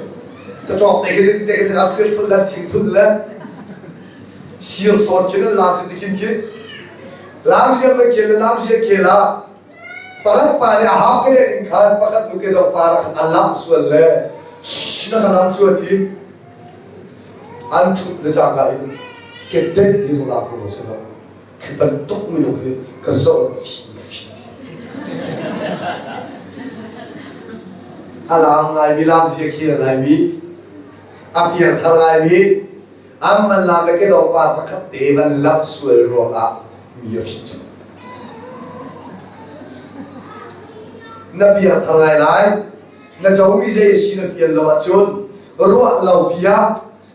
Ka cawk te khi te khi te pir thul le thing thul le sir sawn khi nan laam ti khin khi laam zian le khel le laam zian khel ah pakhat pa nih a hap ke in khan pakhat nu ke dok pa ra khan a lam sual le na ka lam chuat hi An ṭhut le cangka in kedenh hi zong ko lo selaw khi bantuk minung hi ka zoh fim fim a laam ngaimi laam zia khi a ngaimi a piangthar ngaimi an man laam le kedawng par pakhat te van lamh sual ruangah mi a fim cang na piangthar ngai lai na comi zei a si na fial lo ahcun ruah lo bia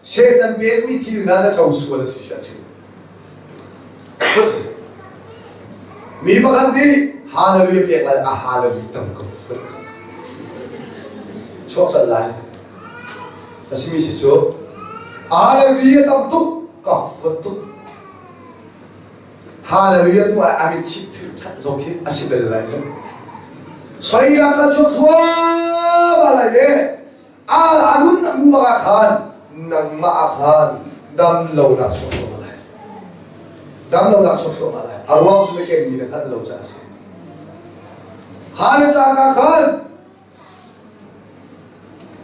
Satan pekmi thil hna na co sual a si siah chim. Mi pakhat nih hallelujah pek lai a hallelujah tam ko chuak cal lai a simi si cu hallelujah tam tuk ka huat tuk Hallelujah tu ah a mit chit that zong khi a si bel lai lo. Soi ka chuak thua lai le a anun na mu bak ah khan nangmah ah khan dam lo nak chuak thluahmah lai. Dam lo nak chuak thluahmah lai. A ruang cu na keng mi na hngalh lo caah a si. Hale caan ka khan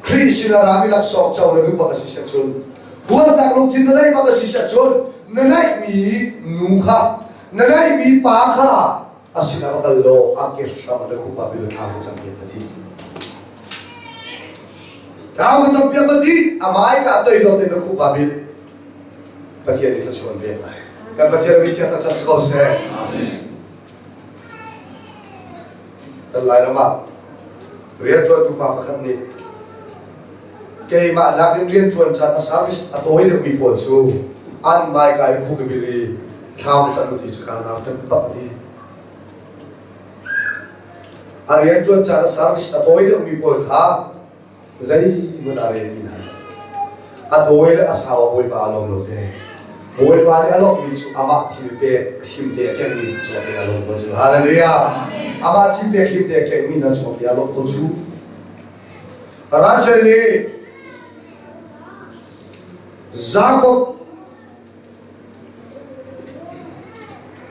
Khrih sinah rami laksawng co na duh bak a si siah cun huatnak lungthin na neih bak a si siah cun na neihmi nu kha na neihmi pa kha a sinah va kal law a ke hram ah na khup ah bil thla ka cam piak ka ti. Thla ka cam piak ka ti a hmai ka toidor tein na khup ah bil. Pathian nih thluachuah an pek lai. Kan Pathian mi thiang taktak si ko seh. Kan Lairam ah rianṭuantu pa pakhat nih keimah nakin rianṭuan caan a service a tawi deuhmi pawl cu an hmaika i khuk i bil i thlau na cam ti cu kaa nau tat bak a ti. A rianṭuan caan a service a tawi deuhmi pawl kha zeihmanh a relmi hna lo. A tawi le a sau ah Bawipa a lawm lo te. Bawipa nih a lawmhmi cu amah thil pek himte a kengmi cu a lawm ko cu. Hallelujah! Amah thil pek himte a kengmi hna cu a lawmh ko cu. Rachel nih Jakob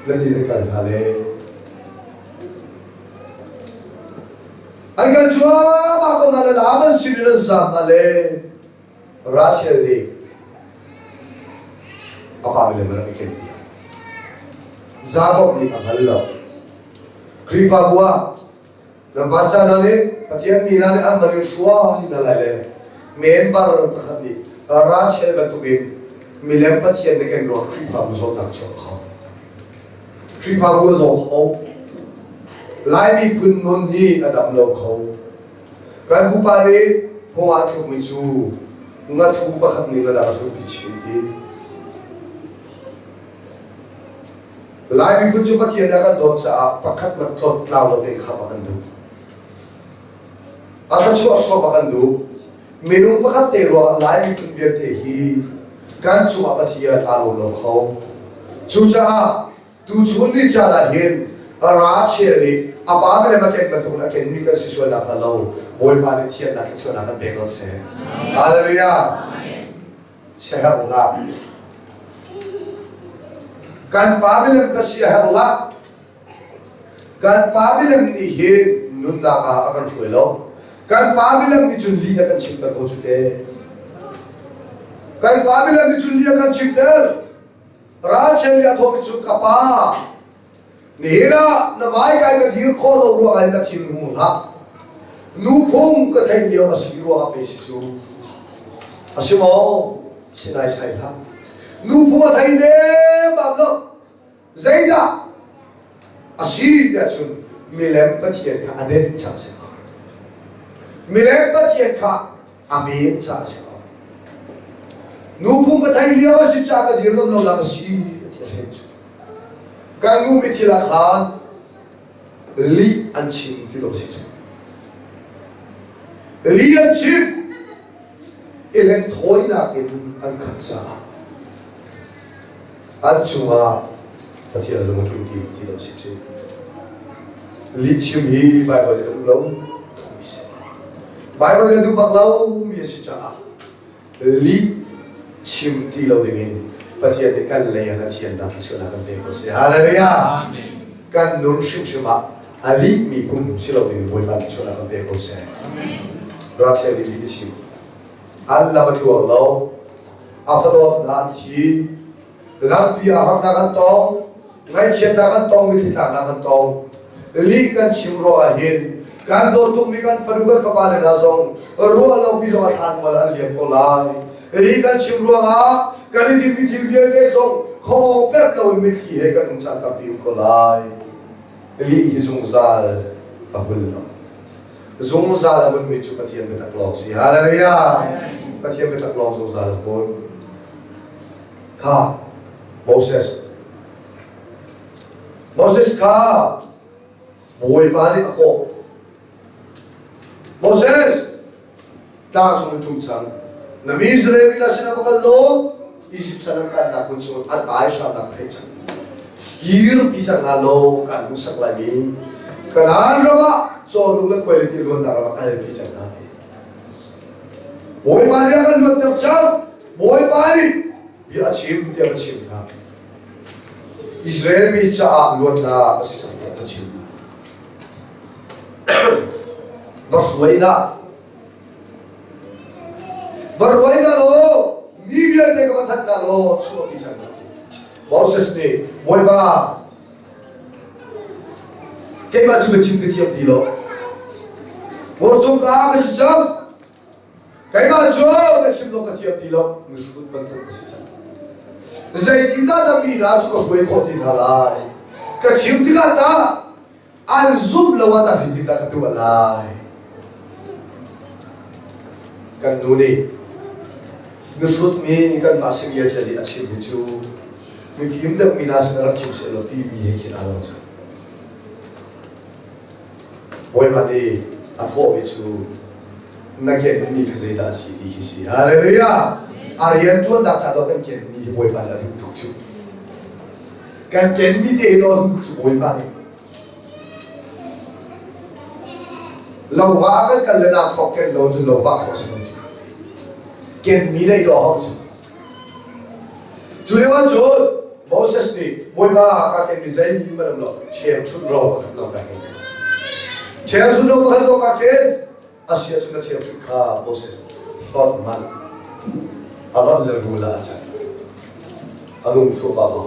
na ti na kal hna le An kal cuahmah ko hna le Laban sin in an zaam hna le Rachel nih a pa milem a rak i ken piak. Jakob nih a hngal lo. Khrihfabu ah nan pastor hna nih Pathian mi hna nih an van in hruai hna lai le member pakhat nih Rachel bantukin milem Pathian na ken ruang Khrihfabu zawtnak chuak kho. Khrihfabu a zaw kho. Lai miphun nun hi a dam lo kho. Kan pupa nih phung ah thlukmi cu ngathu pakhat nih ngadang a thukpi chin ti. Lai miphun cu Pathian nih a kan dawt caah pakhat hmanh tlawt tlau lo tein khamh a kan duh. A thluachuah hrawm a kan duh. Minung pakhat te ruangah Lai miphun vialte hi kan cungah Pathian aa lawm lo kho. Cucaah tuchun ni caan ah hin Rachel nih a pa milem a ken bantukin a kenmi kan si sual nakhnga lo Bawipa nih thiannak thluachuahnak kan pek ko seh. Hallelujah. Siaherh hlah. Kan pa milem ka siaherh hlah. Kan pa milem nih hin nunnak ah a kan hruai lo. Kan pa milem nih cun lih a kan chimter ko cu te. Kan pa milem nih cun lih a kan chimter. Rachel nih a thawh cu ka pa nihin ah na hmaikai ka dir khawh lo ruangah na thin hung hlah. Nuphung ka theih lio a si ruangah pei si cu. A si maw? Sinai sai hlah. Nuphung a thei demmam lo. Zeidah a si tiah cun milem pathian kha a denh caah a si ko. Milem pathian kha a ven caah a si ko. Nuphung ka thei lio a si caah ka dir ngam lo nak a si ti a hren cu. Kan nu mithil ah khan lih an chim ti lo si cu. Lih an chim i hlenthawinak in an khat caah an cungah Pathian lung a tling ti ti lo si. Lihchim hi Baibal in a um lo thumi si. Baibal in a duh bak lo mi a si caah lih chim ti lo dingin Pathian nih kan lei ah a thiannak thluachuahnak kan pe ko seh. Hallelujah. Kan nun hrimhrim ah a lih mi kum si lo dingin Bawipa thluachuahnak kan pe ko seh. Rachel nih lih a chim. An lam a tluang lo. A fadawt hna an thi. Lampi ah harnak an tong, ngaihchiatnak an tong, mitthli tlaknak an tong. Lih kan chim ruah ah hin kan dawt tukmi kan fanu kan fapa le hna zong ruah lopi zong a thlan mual an liam ko lai. Lih kan chim ruangah kan i tinhmi thil vialte zong khuaawng perh loin mitthli he kan um caan tampi um ko lai. Lih hi zungzal a hul lo. Zungzal a hmunmi cu Pathian biatak lawng si. Hallelujah! Pathian biatak lawng zungzal a hmun. Kha Moses Moses kha Bawipa nih a kawh. Moses tlang chung in ṭum cang. Na mi Israel mi hna sinah va kal law Izipt sal an tannak hmun chung an ai hramnak theih cang. Kirpi cang hna law kan hmuhsak lai mi Kanaan ram ah cawhnuk le khuailiti luannak ram ah kalpi cang hna ti. Bawipa nih a kan luatter cang. Bawipa nih bia a chim tiah va chim hna. Israel mi caah luatnak a si cang tiah va chim hna. Va hruai hna. Va hruai hna law mi vialte ka va thanh hna law chuahpi cang hna. Moses nih Bawipa keimah cu biachim ka thiam ti lo. Vawlcung ka ka si cang. Keimah cu ka chim lo ka thiam ti lo. Mihrut bantuk ka si cang. Zeitindah na mi hna cu ka hruai khawh ti hna lai? Ka chim tikah tah an zumh lo ah tah zeitindah ka tuah lai? Kan nu nih mihrut mi kanmah sin vialte nih a chimmi cu mifim deuhmi hna sin rak chim seh law timi he khin aa lo cang. Bawipa nih a thawhmi cu na kenmi kha zeidah a si ti hi si. Hallelujah! A rian ṭuannak ca dawh kan kenmi hi Bawipa nih a duh tuk cu. Kan kenmi te hi dawh a duh tuk cu Bawipa nih. Lova kan kal le nak thawk ken lo cun lova khawh si lo cu. Kenmi lei dawh hau cu. Cu lio ah cun Moses nih Bawipa ka kenmi zeihmanh um lo ṭhiangṭhunh ro pakhat lawng ka ken. Ṭhiangṭhunh ro pakhat lawng ka ken. A si ahcun a ṭhiangṭhunh kha Moses hlawt hmanh a lonh le rul ah a can. A lung thluahmah ko.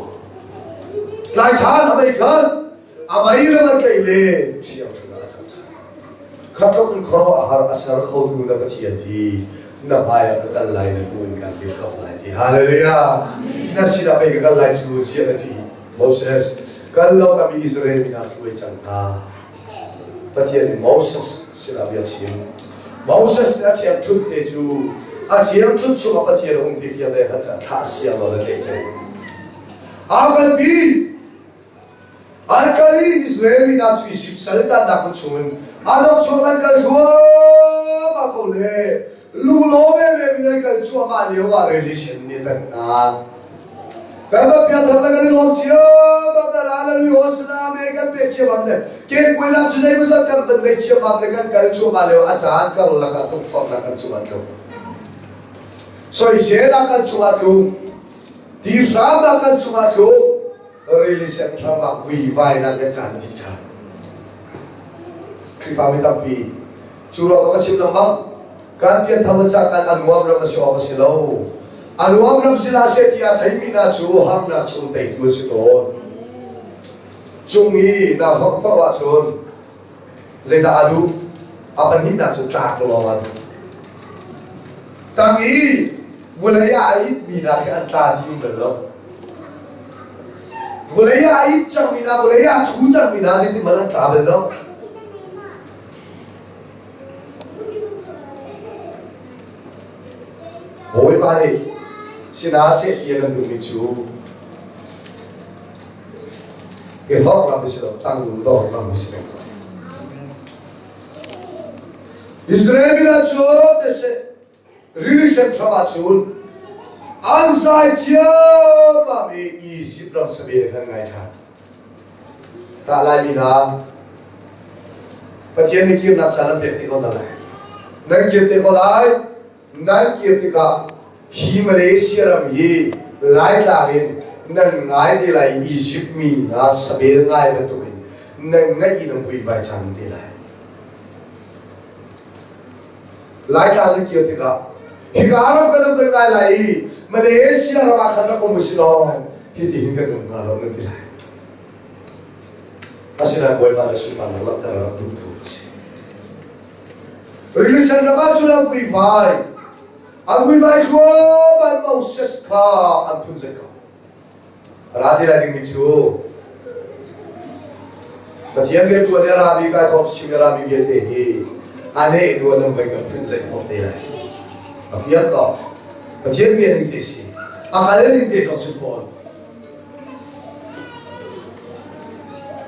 Tlai ṭhan a mei khan a mei le van tlaih le ṭhiangṭhunh ah a cang ṭhan. Kha tluk in khuaruah a har a ser khotu na Pathian hi na hmai ah ka kal lai na hnu in kan dirkamh lai ti. Hallelujah! Na sinah pei ka kal lai cu ziah na ṭih? Moses, kal law ka mi Israel mi hna hruai cang hna. Pathian nih Moses sinah bia chim. Moses nih a ṭhiangṭhunh te cu a ṭhiangṭhunh chungah Pathian a um ti fiang te khan ca thlah siang lo na tleih peng. Aa kalpi An kal i Israel mi hna cu Izipt saltannak hmun chungin an rak chuak an kal thluahmah ko le lunglawm emem in an kal cuahmah lio ah religion nih a tan hna. Kan va pianthar le kan i lawm ciammam le hallelujah hosana me kan pek ciammam le kekuainak cu zeimawzat kan van nei ciammam le kan kal cuahmah lio a caan karlak ah tukforhnak kan cungah tlung. Soisel ah kan cungah tlung. Ti hram ah kan cungah tlung. Rili sen ram ah vuivainak le caan dih ṭhan. Khrihfami tampi cu ruang ka chim lengmang. Kan pianthar le cangkan a nuam ram a si awk a si lo. A nuam ram si hlah seh ti a theimi hna cu harnak chung teitu an si tawn. Cung i naa hlorh paoh ahcun zeidah a duh? A pahnihnak cu tlak lawng a duh. Tang i Vawlei ah a itmi hna khi an tla dih bal lo. Vawlei ah a it cangmi hna, vawlei ah a ṭhu cangmi hna zeitin hmanh an tla bal lo. Bawipa nih sinah seh ti a kan duhmi cu i hlawk ram si lo, tang dor ram si peng ko. Israel mi hna cu seh Rili Sen ram ah cun an zai ciammam i Izipt ram sabel khan ngai ṭhan. Tah Laimi hna, Pathian nih kirnak caan an pek te ko hna lai. Nan kir te ko lai. Nan kir tikah hi Malaysia ram hi Laitlang in nan ngai te lai i Izipt mi hna sabel ngai bantukin nan ngaih i nan vuivai cang te lai. Laitlang nan kir tikah hika ram kan um kan ngai lai i Malaysia ram ah khan rak um usih law hiti hin kan um hnga lo nan ti lai. Asinain Bawipa le sunparnak langhter a rak duhtu a si. Rili sen ram ah cun an vuivai. An vuivai thluahmah Moses kha an phun zai ko. Ra ti lai dingmi cu Pathian rianṭuan i a rami kai thawk chim i a rami vialte hi a neh nuan nan voi kan phun zeih hnawh te lai. A fiang ko. Pathian bia ning te si. A kal ning te zong si fawn.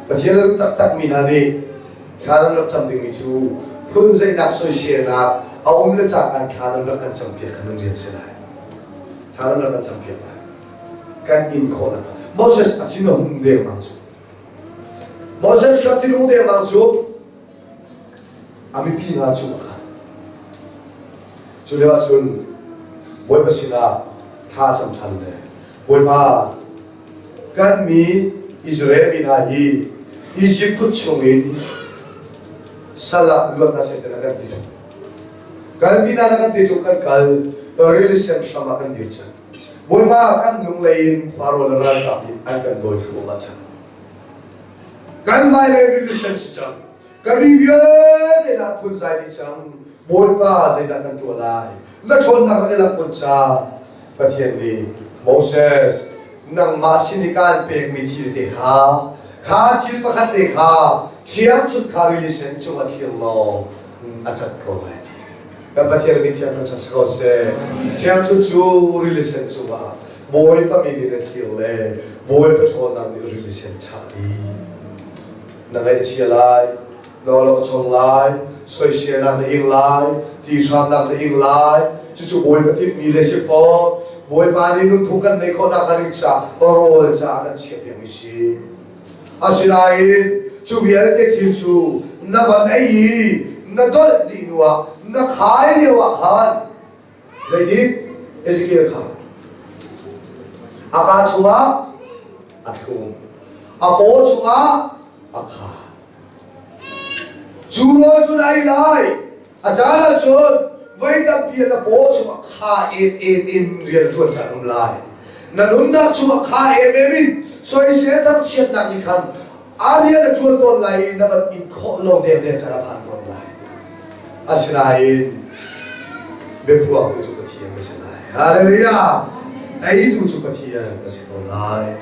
Pathian a duh taktakmi hna nih thla nan rak cam dingmi cu phun zeihnak soiselnak a um le cangka thla nan rak kan campiak kha nan rian si lai. Thla nan rak kan campiak lai. Kan in khawh nakhnga Moses a thin a hung dengmang cu Moses ka thin hung dengmang cu a mipi hna cungah khan cu lio ah cun Bawipa sinah thla cam ṭhan le Bawipa kan mi Israel mi hna hi Izipt kut chungin sal ah luat hna seh ti na kan ti ṭung kan mi hna na kan ti ṭung kan kal rili sen hram ah kan dir cang Bawipa kan hnunglei in Faro le ralkap nih an kan dawi thluahmah cang. Kan hmailei religion si cang. Kan mi vialte dah phunzai dih cang. Bawipa zeidah kan tuah lai? Na ṭhawnnak rak i langh kun ca. Pathian nih Moses, Nangmah sin i kaan pekmi thil te kha, kha thil pakhat te kha ṭhiangṭhunh kha rili sen cungah thlir law a cat ko lai. Kan Pathian min thiang thangṭhat si ko seh. Ṭhiangṭhunh cu rili sen cungah Bawipa min in a thlir le Bawipa ṭhawnnak nih rili sen chah dih. Na ngaihchia lai, na awlokchong lai, soiselnak na ing lai, tihramnak na ing lai. Cucu Bawipa timhmi le si fawn. Bawipa nih nunphung kan neih khawh nakhnga ding caah rawl caah kan chiahpiakmi si. Asinain cu vialte thil cu na van ei i na dolh dih hnuah na khai lio ah khan zeitin Ezekiel kha a kaa chungah a thlum, a paw chungah a kha. Cu rawl cu na ei lai. A caan ahcun voi tampi na paw chungah kha emem in rian ṭuan caan um lai. Na nunnak chungah kha emem in soisel thangchiatnak nih khan a rian a ṭuan tawn lai i na van in khawh lo dengdeng caan a phan tawn lai. Asinain biaphuangtu cu Pathian a si lai. Hallelujah! Teitu cu Pathian a si ko lai.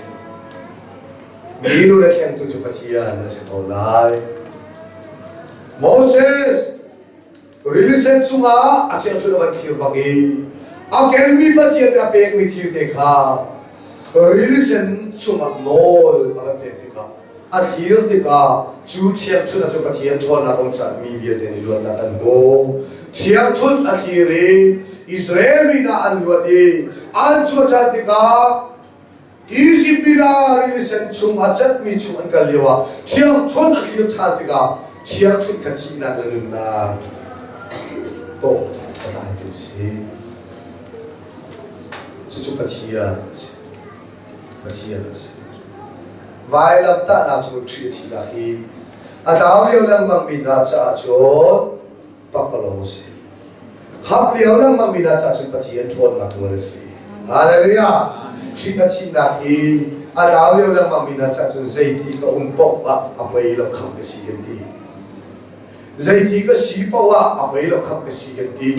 Mi lung a thlengtu cu Pathian a si ko lai. Moses rili sen cungah a chiahchun a van thlir bak i a kenmi Pathian nih a pekmi thil te kha rili sen cungah nawl a van pek tikah a thlir tikah cu ṭhiangṭhunh ah cun Pathian ṭhawnnak um caah mi vialte nih luatnak an hmu. Ṭhiangṭhunh a thlir i Israel mi hna an luat i an chuah ṭhan tikah Izipt mi hna rili sen chung a catmi chung an kal lioah ṭhiangṭhunh a thlir ṭhan tikah ṭhiangṭhunh kha thihnak le nunnak tawh a tlaitu si. Cucu Pathian a si. Pathian a si. Vailamtahnak cung Khrih a thihnak hi a tlau lio lengmang mi hna caah cun pakpalawng a si. Khamh lio lengmang mi hna caah cun Pathian ṭhawnnak nawl a si. Hallelujah! Khrih a thihnak hi a tlau lio lengmang mi hna caah cun zeiti ka um paoh ah a poi lo khamh ka si kan ti. Zeiti ka si paoh ah a poi lo khamh ka si kan ti.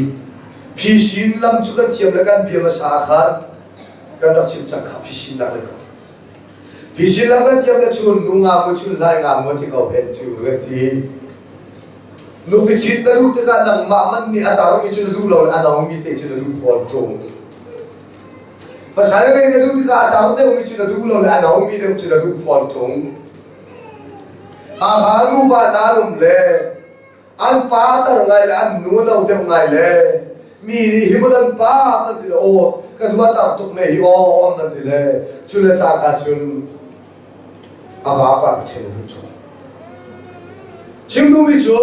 Phisin lam cu kan thiam le kan bia hmasa ah khan kan rak chim cang kha phisinnak le ko. Phisin lam kan thiam le chun nu nga mu chun lai nga mu ti ko hen cu kan ti. Nupi chit na duh tikah nangmah man nih a tarmi cu na duh lo le a nomi te cu na duh fawn ṭung. Pasal ngei na duh tikah a tar deuhmi cu na duh lo le a nomi deuh cu na duh fawn ṭung. Hakha nuva hna um le an pa tar ngai le an nu no deuh ngai le mi nih hi maw pa kan ti le aw ka dua tar tuk ne hi aw kan ti le cu le cangka cun a vapa ka ṭhen duh cu. Chim duhmi cu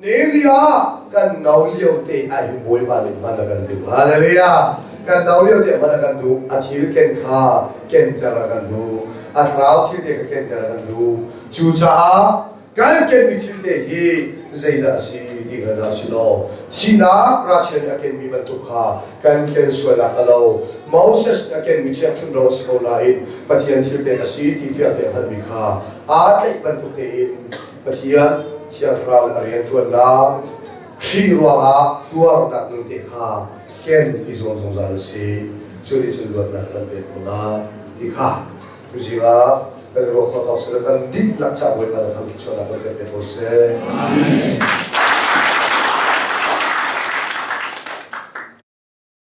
Nehemiah kan no lio te ah hin Bawipa nih hman a kan duh. Hallelujah! Kan no lio te hman a kan duh. A thil ken kha kenter a kan duh. A thlarau thil te kha kenter a kan duh. Cucaah kan kenmi thil te hi zeidah a si ti hngal hna usih law thihnak rachel nih a kenmi bantuk kha kan ken sual ah ka lo. Moses nih a kenmi ṭhiangṭhunh ro a si ko nain Pathian thil pek a si ti fiang te a hngalhmi kha aa tlaih bantuk tein Pathian Thiang Thlarau le a rianṭuannak Khrih ruangah tuarnak nun te kha ken i zuam zungzal u sih. Cu nih cun luatnak kan pek ko lai ti kha tuzing ah kan i ruah khawh tawk seh kan dihlak ca Bawipa na thangṭhat chuahnak kan pek te ko seh. Amen.